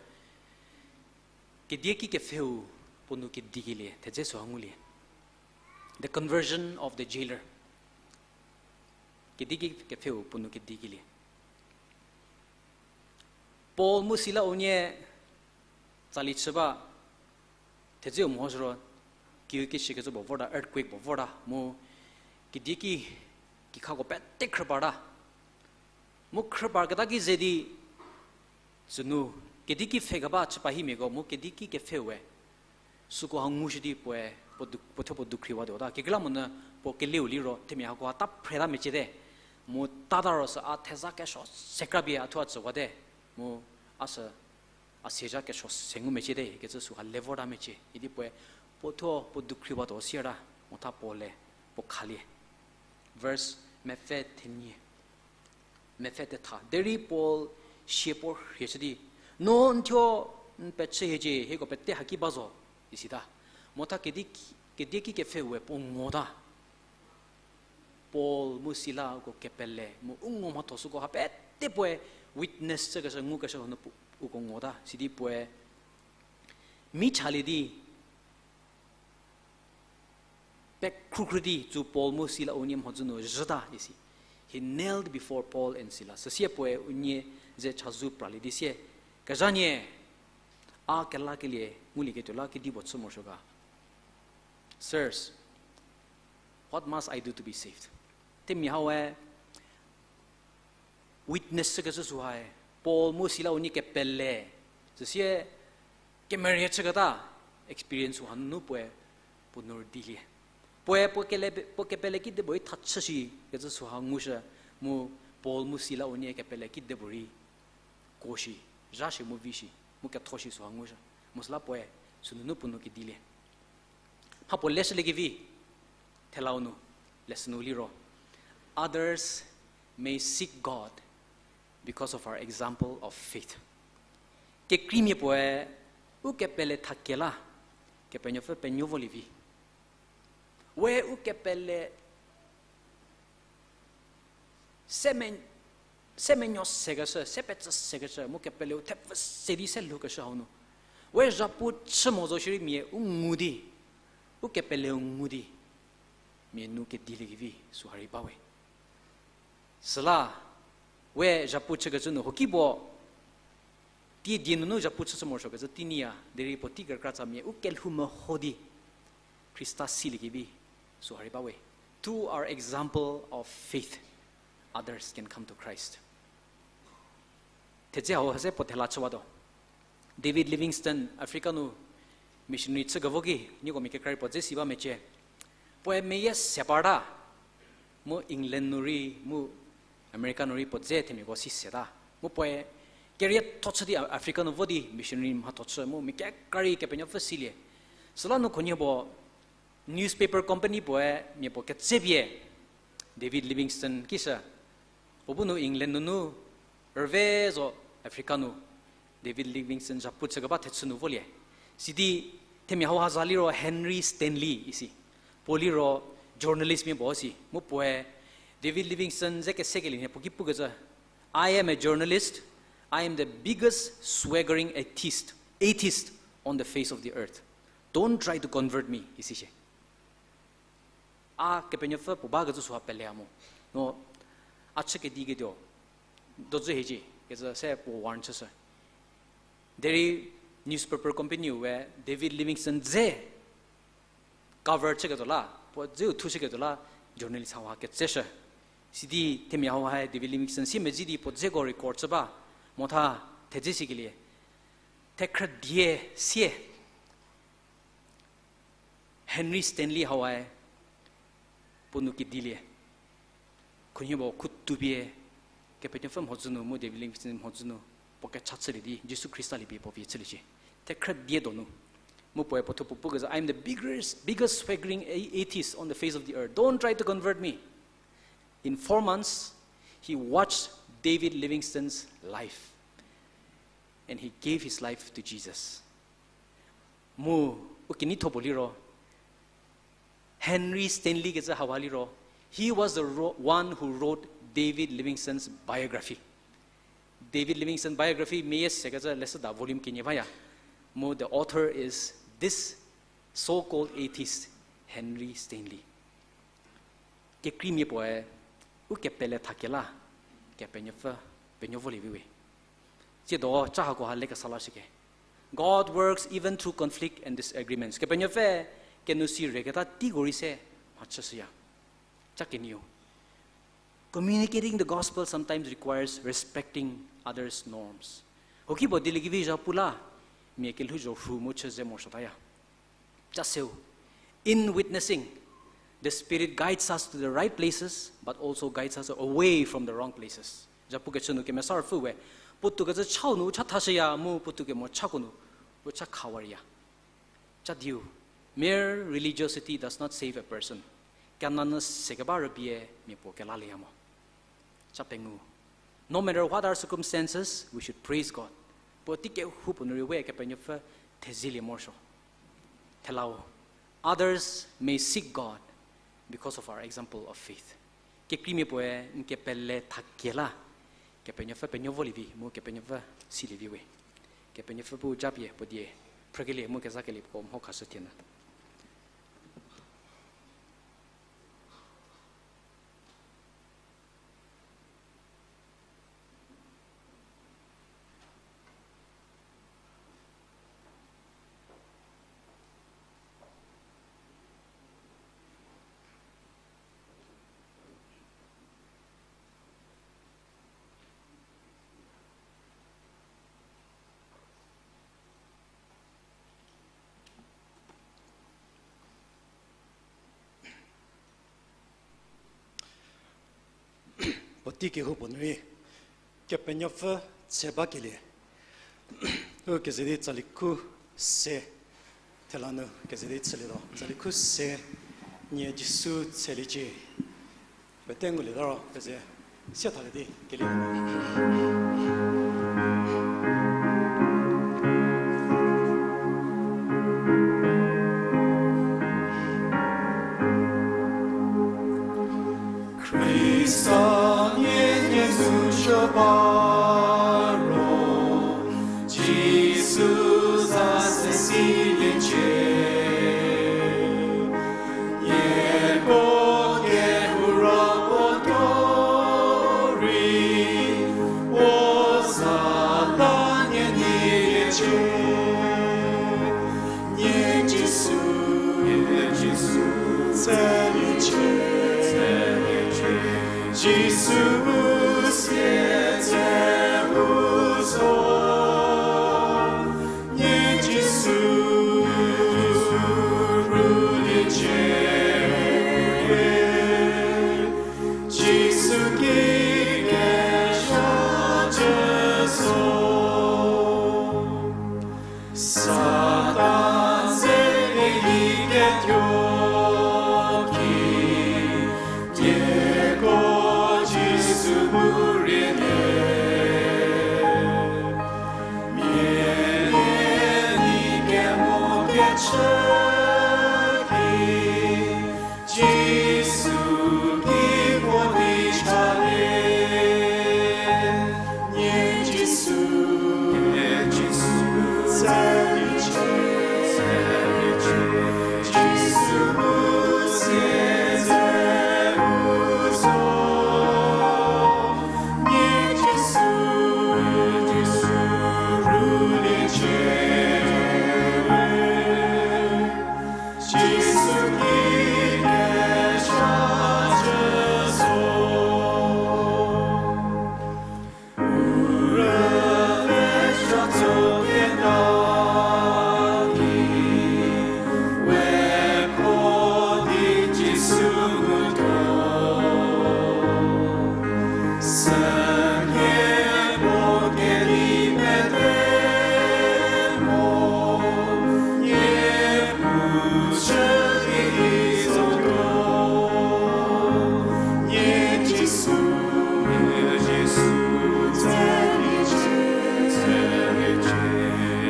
kedie ki kepfheu puo nu kedikelie thedze süha ngulie. The conversion of the jailer. Kedie ki kepfheu puo nu kedikelie. Paul mu Sila unie tsali chü ba, thedzeu mehoshü ro, kiu kishükecü puo vorta, earthquake puo vorta mu, kedie ki, kikhako pete khrüparta. Mu khrüparketa ki ze di, sünu, kedie ki pfhekeba chüpahimiako mu kedie ki kepfheu we süko ha ngushü di puoe, puo du-, puo thuo puo dukhriwatuota. Kekreilamonyü puo keleu liro themia hako ha ta phreta meciete. Mu tata ro sü a theza kesuo se kra pie a thuo a tsüwate. Mu a sü a siezha kesuo se ngu meciete ikecü süha le vorta mecie idi puoe puo thuo puo dukhriwatuo sierta, motha Paul-e puo khalie. Verse mepfü thenie, mepfü tetha. Derei Paul sie puo rhie chü di, no n thuo n pechü hiecie, hieko pete haki ba zo, isita. Motha kedie ki, kedie ki kepfheu we puo ngota. Paul mu Sila uko kepele mu u ngo mhatho süko ha pete puoe witness chükeshü ngukeshü hanu pu-, uko ngota. Sidi puoe mi chalie di, pekhrükhrü di tsü Paul mu Sila unie mhodzü nu zhüta isi. He knelt before Paul and Silas. Süsie puoe unie ze chazou pralie di sie, kezhanie, a kelakelie ngulieketuo la kedipuo chü morosuo ga? Sirs, what must I do to be saved? Themia hae witness chükecü sühae, Paul mu Sila unie kepele, süsie kemerie chüketa experience hanu puoe puo nu rüdilie. Puoe puo kele-, puo kepele kidipuorei thachü shi kecü süha ngushü, mu Paul mu Sila unie kepele kidipuorei kuo shi, zha shi mu vi shi, mu ketho shi süha ngushü. Mu süla puoe sünunu puo nou kedilie. Mha puo leshüliekevi, thelau nu, lesson nu liro, Others may seek God because of our example of faith. Kekreimia puoe, u kepele thakie la, Kepenuopfü penuo volie vi. We u kepele se me-, se menuo sekeshü, se pecü sekeshü, mu kepeleu thepfü se di se lhoukeshü hau nu. We zhapu chü mo zo shierei mia u ngu di, u kepeleu ngu di, mia nu kediliekevi süha rei ba we. Süla, we zhapu chükecü nu hoki puo, tie die nunu zhapu chüshü morosuokecü tei nyiya, derei puotei kekratsa mia u kelhou meho di, Khrista siliekevi süha rei ba we. Through our example of faith, others can come to Christ. Thedze hau hase puo thela chüwatuo. David Livingstone Africa nu missionary chükevo ki, nieko mia kekra rei puo dze si ba mecie. Puoe meyie se parta, mu England nu rei, mu America nu rei puo dze themiako si seta. Mu puoe kerietho chü di Africa nu vo di missionary mhatho chü, mu mia kekra rei Kepenuopfü silie. Süla nu khunhie puo newspaper company puoe mia puo ketsepie David Livingstone kishü. Puo bu nu England nunu rüve zo Africa nu David Livingstone zhapu chükeba thechü nu volie. Sidi themia hauha za liro Henry Stanley isi. Puo liro journalist mia puo si. Mu puoe David Livingstone ze kesekelie nhie puo ki pukecü, I am a journalist. I am the biggest swaggering atheist, atheist on the face of the earth. Don't try to convert me, isi shie. A Kepenuopfü puo bakecü süha peleya mo. No, a chü kediketuo dozü hiecie kecü se puo warn chüshü. Derei newspaper company-u we David Livingstone dze cover chüketuo la, puo dzeu thushüketuo la, journalist hauha ketseshü. Sidi themia hauha David Livingstone siemedzi di puo dzeko record chü ba, motha thedze sikelie. Thekhrüdie sie Henry Stanley hauhae puo nu kedilie. Khunhie puo khutupie Kepenuopfü mhodzü nu mu David Livingstone mhodzü nu puo kecha chülie di Jisu Khrista liepie puo vie chüliecie. Thekhrüdie donu. Mu puoe puothuo puo pukecü, I am the biggest, biggest swaggering a-, atheist on the face of the earth. Don't try to convert me. In four months, he watched David Livingstone's life. And he gave his life to Jesus. Mu, u keneitho puo liro, Henry Stanley kecü hauha liro, he was the ro-, one who wrote David Livingstone's biography. David Livingstone biography meyie sekecü leshüda volume kenie baya. Mu the author is this so-called atheist, Henry Stanley. Kekreimia puoe, u kepele thakie la, Kepenuopfü penuo volie vi we. Tsiedo ca hakoha lekesa lashüke. God works even through conflict and disagreements. Kepenuopfü kenu si reketa teiko rei se mhachüshüya. Ca kenieu. Communicating the gospel sometimes requires respecting others' norms. Hoki puo dieliekevi zhapu la, mia kelhou zho rhu mu chü ze morosuotaya. Ca seu. In witnessing, the Spirit guides us to the right places, but also guides us away from the wrong places. Zhapu kechü nu Kemesa Ruopfü we, puotou kecü chau nu u cha thashüya mu puotou kemo chako nu u cha khawariya. Ca diu, mere religiosity does not save a person. Kenanyü sekeba rübei mia puo kelalieya mo. Ca pengou. No matter what our circumstances, we should praise God. Puotei kehoupuo nu rei we Kepenuopfü thezielie morosuo. Thelau, others may seek God because of our example of faith. Kekreimia puoe n kepele thakie la, Kepenuopfü penuo volie vi mu Kepenuopfü silie vi we. Kepenuopfü bu japie puo die phrükelie mu kezakelieko mho khashü thienyü. Puotei kehoupuo nu rei, Kepenuopfü tse bakelie. U keze di tsali khu se, thela nu keze di chülietuo. Tsali khu se, nie Jisu tseliecie. Pete ngulieta ro, keze sie thalie di kelie. Khrista nie nie nu chü ba ro, Jisu za se siliecie. Nieko kehou ro puo tuo rei, puo za ta nie nyiliecie. Nie Jisu, nie Jisu, tseliecie, tseliecie. Jisu u sie tse u zo. Nie Jisu ruliecie. Jisu ki kesha chü zo. Satan ze kelie ketuo ki, dieko Jisu bu rielie. Mia nie ni kemo kechü ki, Jisu ki puo di chalie. Nie Jisu, nie Jisu, tseliecie, tseliecie.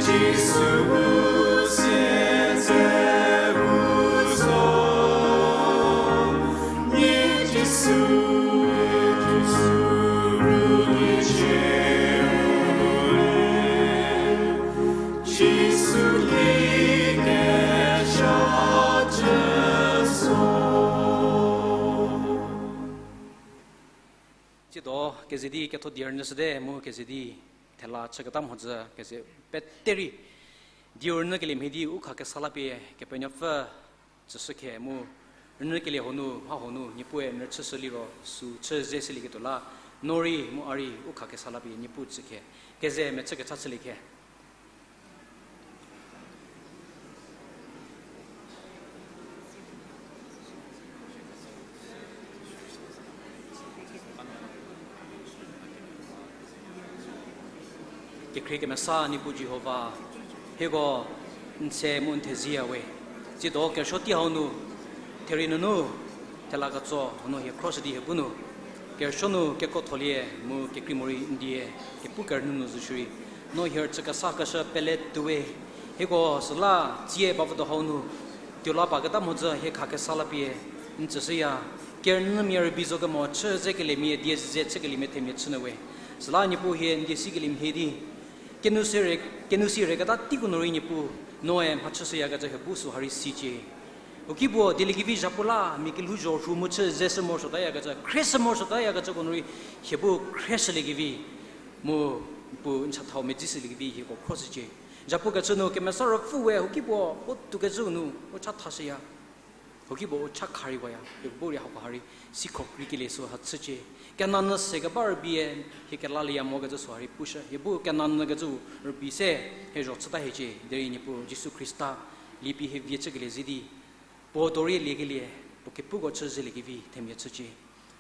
Jisu u sie tse u zo. Nie Jisu, Jisu ruliecie. Jisu ki kesha chü zo. Tsiedo keze di ketho dier nyü shüte mu keze di thela chüketa mhodzü keze pete rei dieu rünyükelie mhie di u khakesa la pie Kepenuopfü tsüshü khe mu rünyükelie honu, mha honu, Niepuue n rüchüshü liro, sü chü ze shülieketuo la, no rei mu a rei u khakesa la pie Niepuu tsü khe, keze mechü kecha chülie khe. Kekhrie kemesa Niepuu Jihova, hieko n tse mu n theziya we. Tsiedo kerüsuo tei hau nu, therei nunu, thela ketso hanu hie khroshü di hie bu nu, kerüsuo nu kekrotholie mu kekrei morei n die kepu kerünyü nu zo shierei, no hie rüchü kesa keshü pele tuowe. Hieko süla tsie bavüdo hau nu, tuo la baketa mhodzü hie khakesa la pie n tsüshüya. Kerünyümia rübei zo kemo chü zekeliemia die ze chükeliemia themia chünyü we. Süla Niepuu hie n die sikelie mhie di, kenu se re, kenu si reketa teiko nu rei Niepuu, noe mhachüshüyakecü hie bu süha rei sicie. Huokipuo dieliekevi zhapu la mia kelhouzho rhu mu chü zeshü morosuotayakecü, khrieshü morosuotayakecüko nu rei hie bu khrieshüliekevi, mu Niepuu n chathau medzishüliekevi hieko khroshücie. Zhapu kechü nu Kemesa Ruopfü we huokipuo u toukecüu nu u cha thashüya. Huokipuo u cha kharei waya, hie bu rei hako ha rei sikhokreikelie süha chücie. Kenanyü se keba rübei hie kelalieya mokecü süha rei pushü. Hie bu kenanyükecü rübei se hie zho chüta hiecie, derei Niepuu Jisu Khrista liepie hie vie chükelie ze di, puo dorei liekelie, puo kepuko chü zeliekevi themia chücie.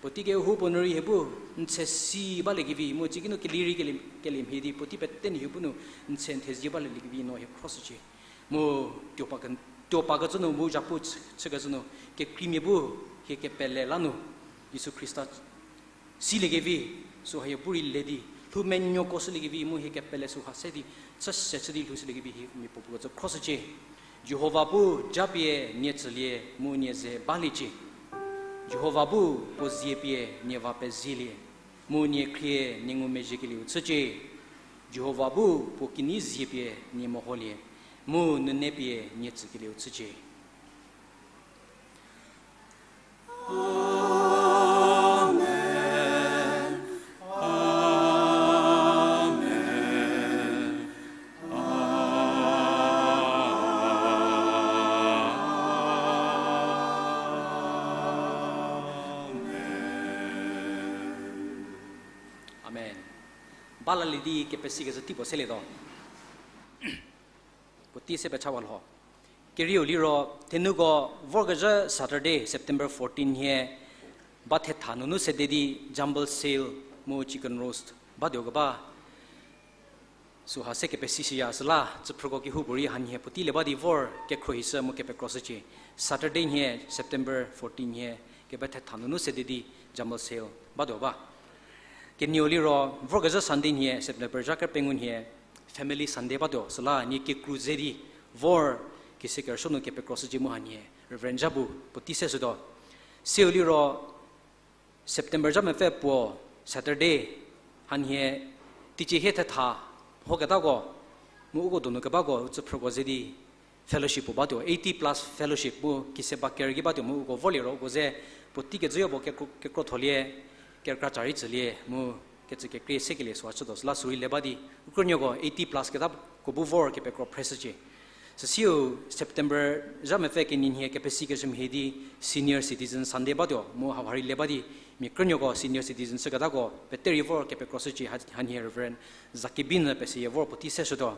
Puotei kehoupuo nu rei hie bu n tse si baliekevi, mu tsie kinu kelie rei kelie, kelie mhie di puotei pete nu hie bu nu n tse n thezie baliekevi no hie khroshücie. Mu tuo pa ke, tuo pa kecü nu mu zhapu chü, chükecü nu, kekreimia bu hie kepele la nu Jisu Khrista siliekevi, süu hie bu rei le di, lhou menuoko shüliekevi mu hie kepele süha se di, chü se chü di lhou shüliekevi hie mia puo puo kecü khroshücie. Jihova bu japie nie tsülie mu nie ze baliecie. Jihova bu puo zie pie nie va pezielie, mu nie khrie nie ngumezhiekelieu chücie. Jihova bu puo kinyi zie pie nie meholie, mu nune pie nie tsükelieu chücie. Amen. Balalie di kepesikecü tei puo selietuo. Puotei se pecha wa lho. Kerieu liro, thenuko vorkezhü Saturday, September fourteen nhie, ba thetha nunu sede di jumble sale mu chicken roast batuo keba süha se kepesishüya süla, tsüphrüko kehoupuorei hanhie puotei le ba di vor kekhruohishü mu kepekroshücie. Saturday nhie, September fourteen nhie, keba thetha nunu sede di jumble sale batuo ba. Kenieu liro, vorkezhü Sunday nhie, September zha kepengou nhie, Family Sunday batuo, süla nie kekru ze di vor kise kerüsuo nu kepekroshücie mu hanhie Reverend Zhapu puotei seshütuo. Seu liro September zha mepfü puo Saturday hanhie teicie hie thetha hoketako mu uko donu kebako tsüphrüko ze di fellowship puo batuo, eighty plus fellowship mu kise ba ker ki batuo mu uko vorlie ro uko ze puotei kejüyo puo kekro-, kekrotholie, kerükra ca rei tsülie mu kecü kekrie sekelie süha chütuo süla sürei le ba di, u krünuoko eighty plus ketako bu vor kepekro phreshücie. Süsiu September zha mepfü kenie nhie kepesikeshü mhie di Senior Citizen Sunday batuo mu hauha rei le ba di, mia krünuoko senior citizen chüketako pete rei vor kepekroshücie ha-, hanhie Reverend Zakibin-e peseyie vor puotei seshütuo.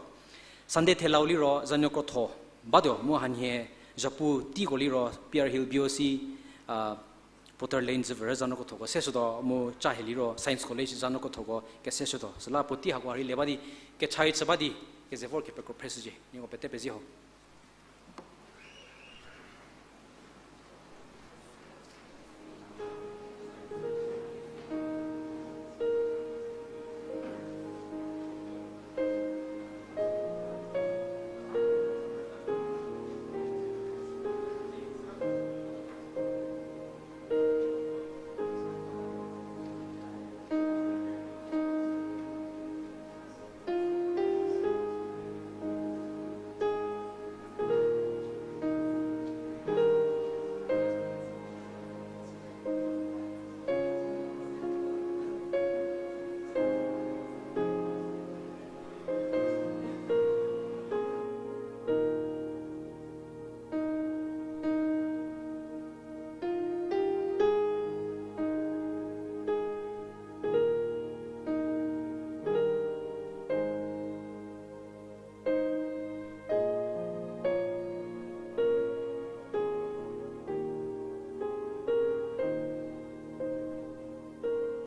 Sunday thelau liro zanuo krotho batuo mu hanhie zhapu teiko liro Pier Hill B O C, a, Potter Lane züvürü zanuo krothoko seshütuo mu ca hie liro Science College zanuo krothoko keseshütuo. Süla puotei hako rei le ba di, kechai chü ba di, keze vor kepekro phreshücie. Nieko pete pezie ho.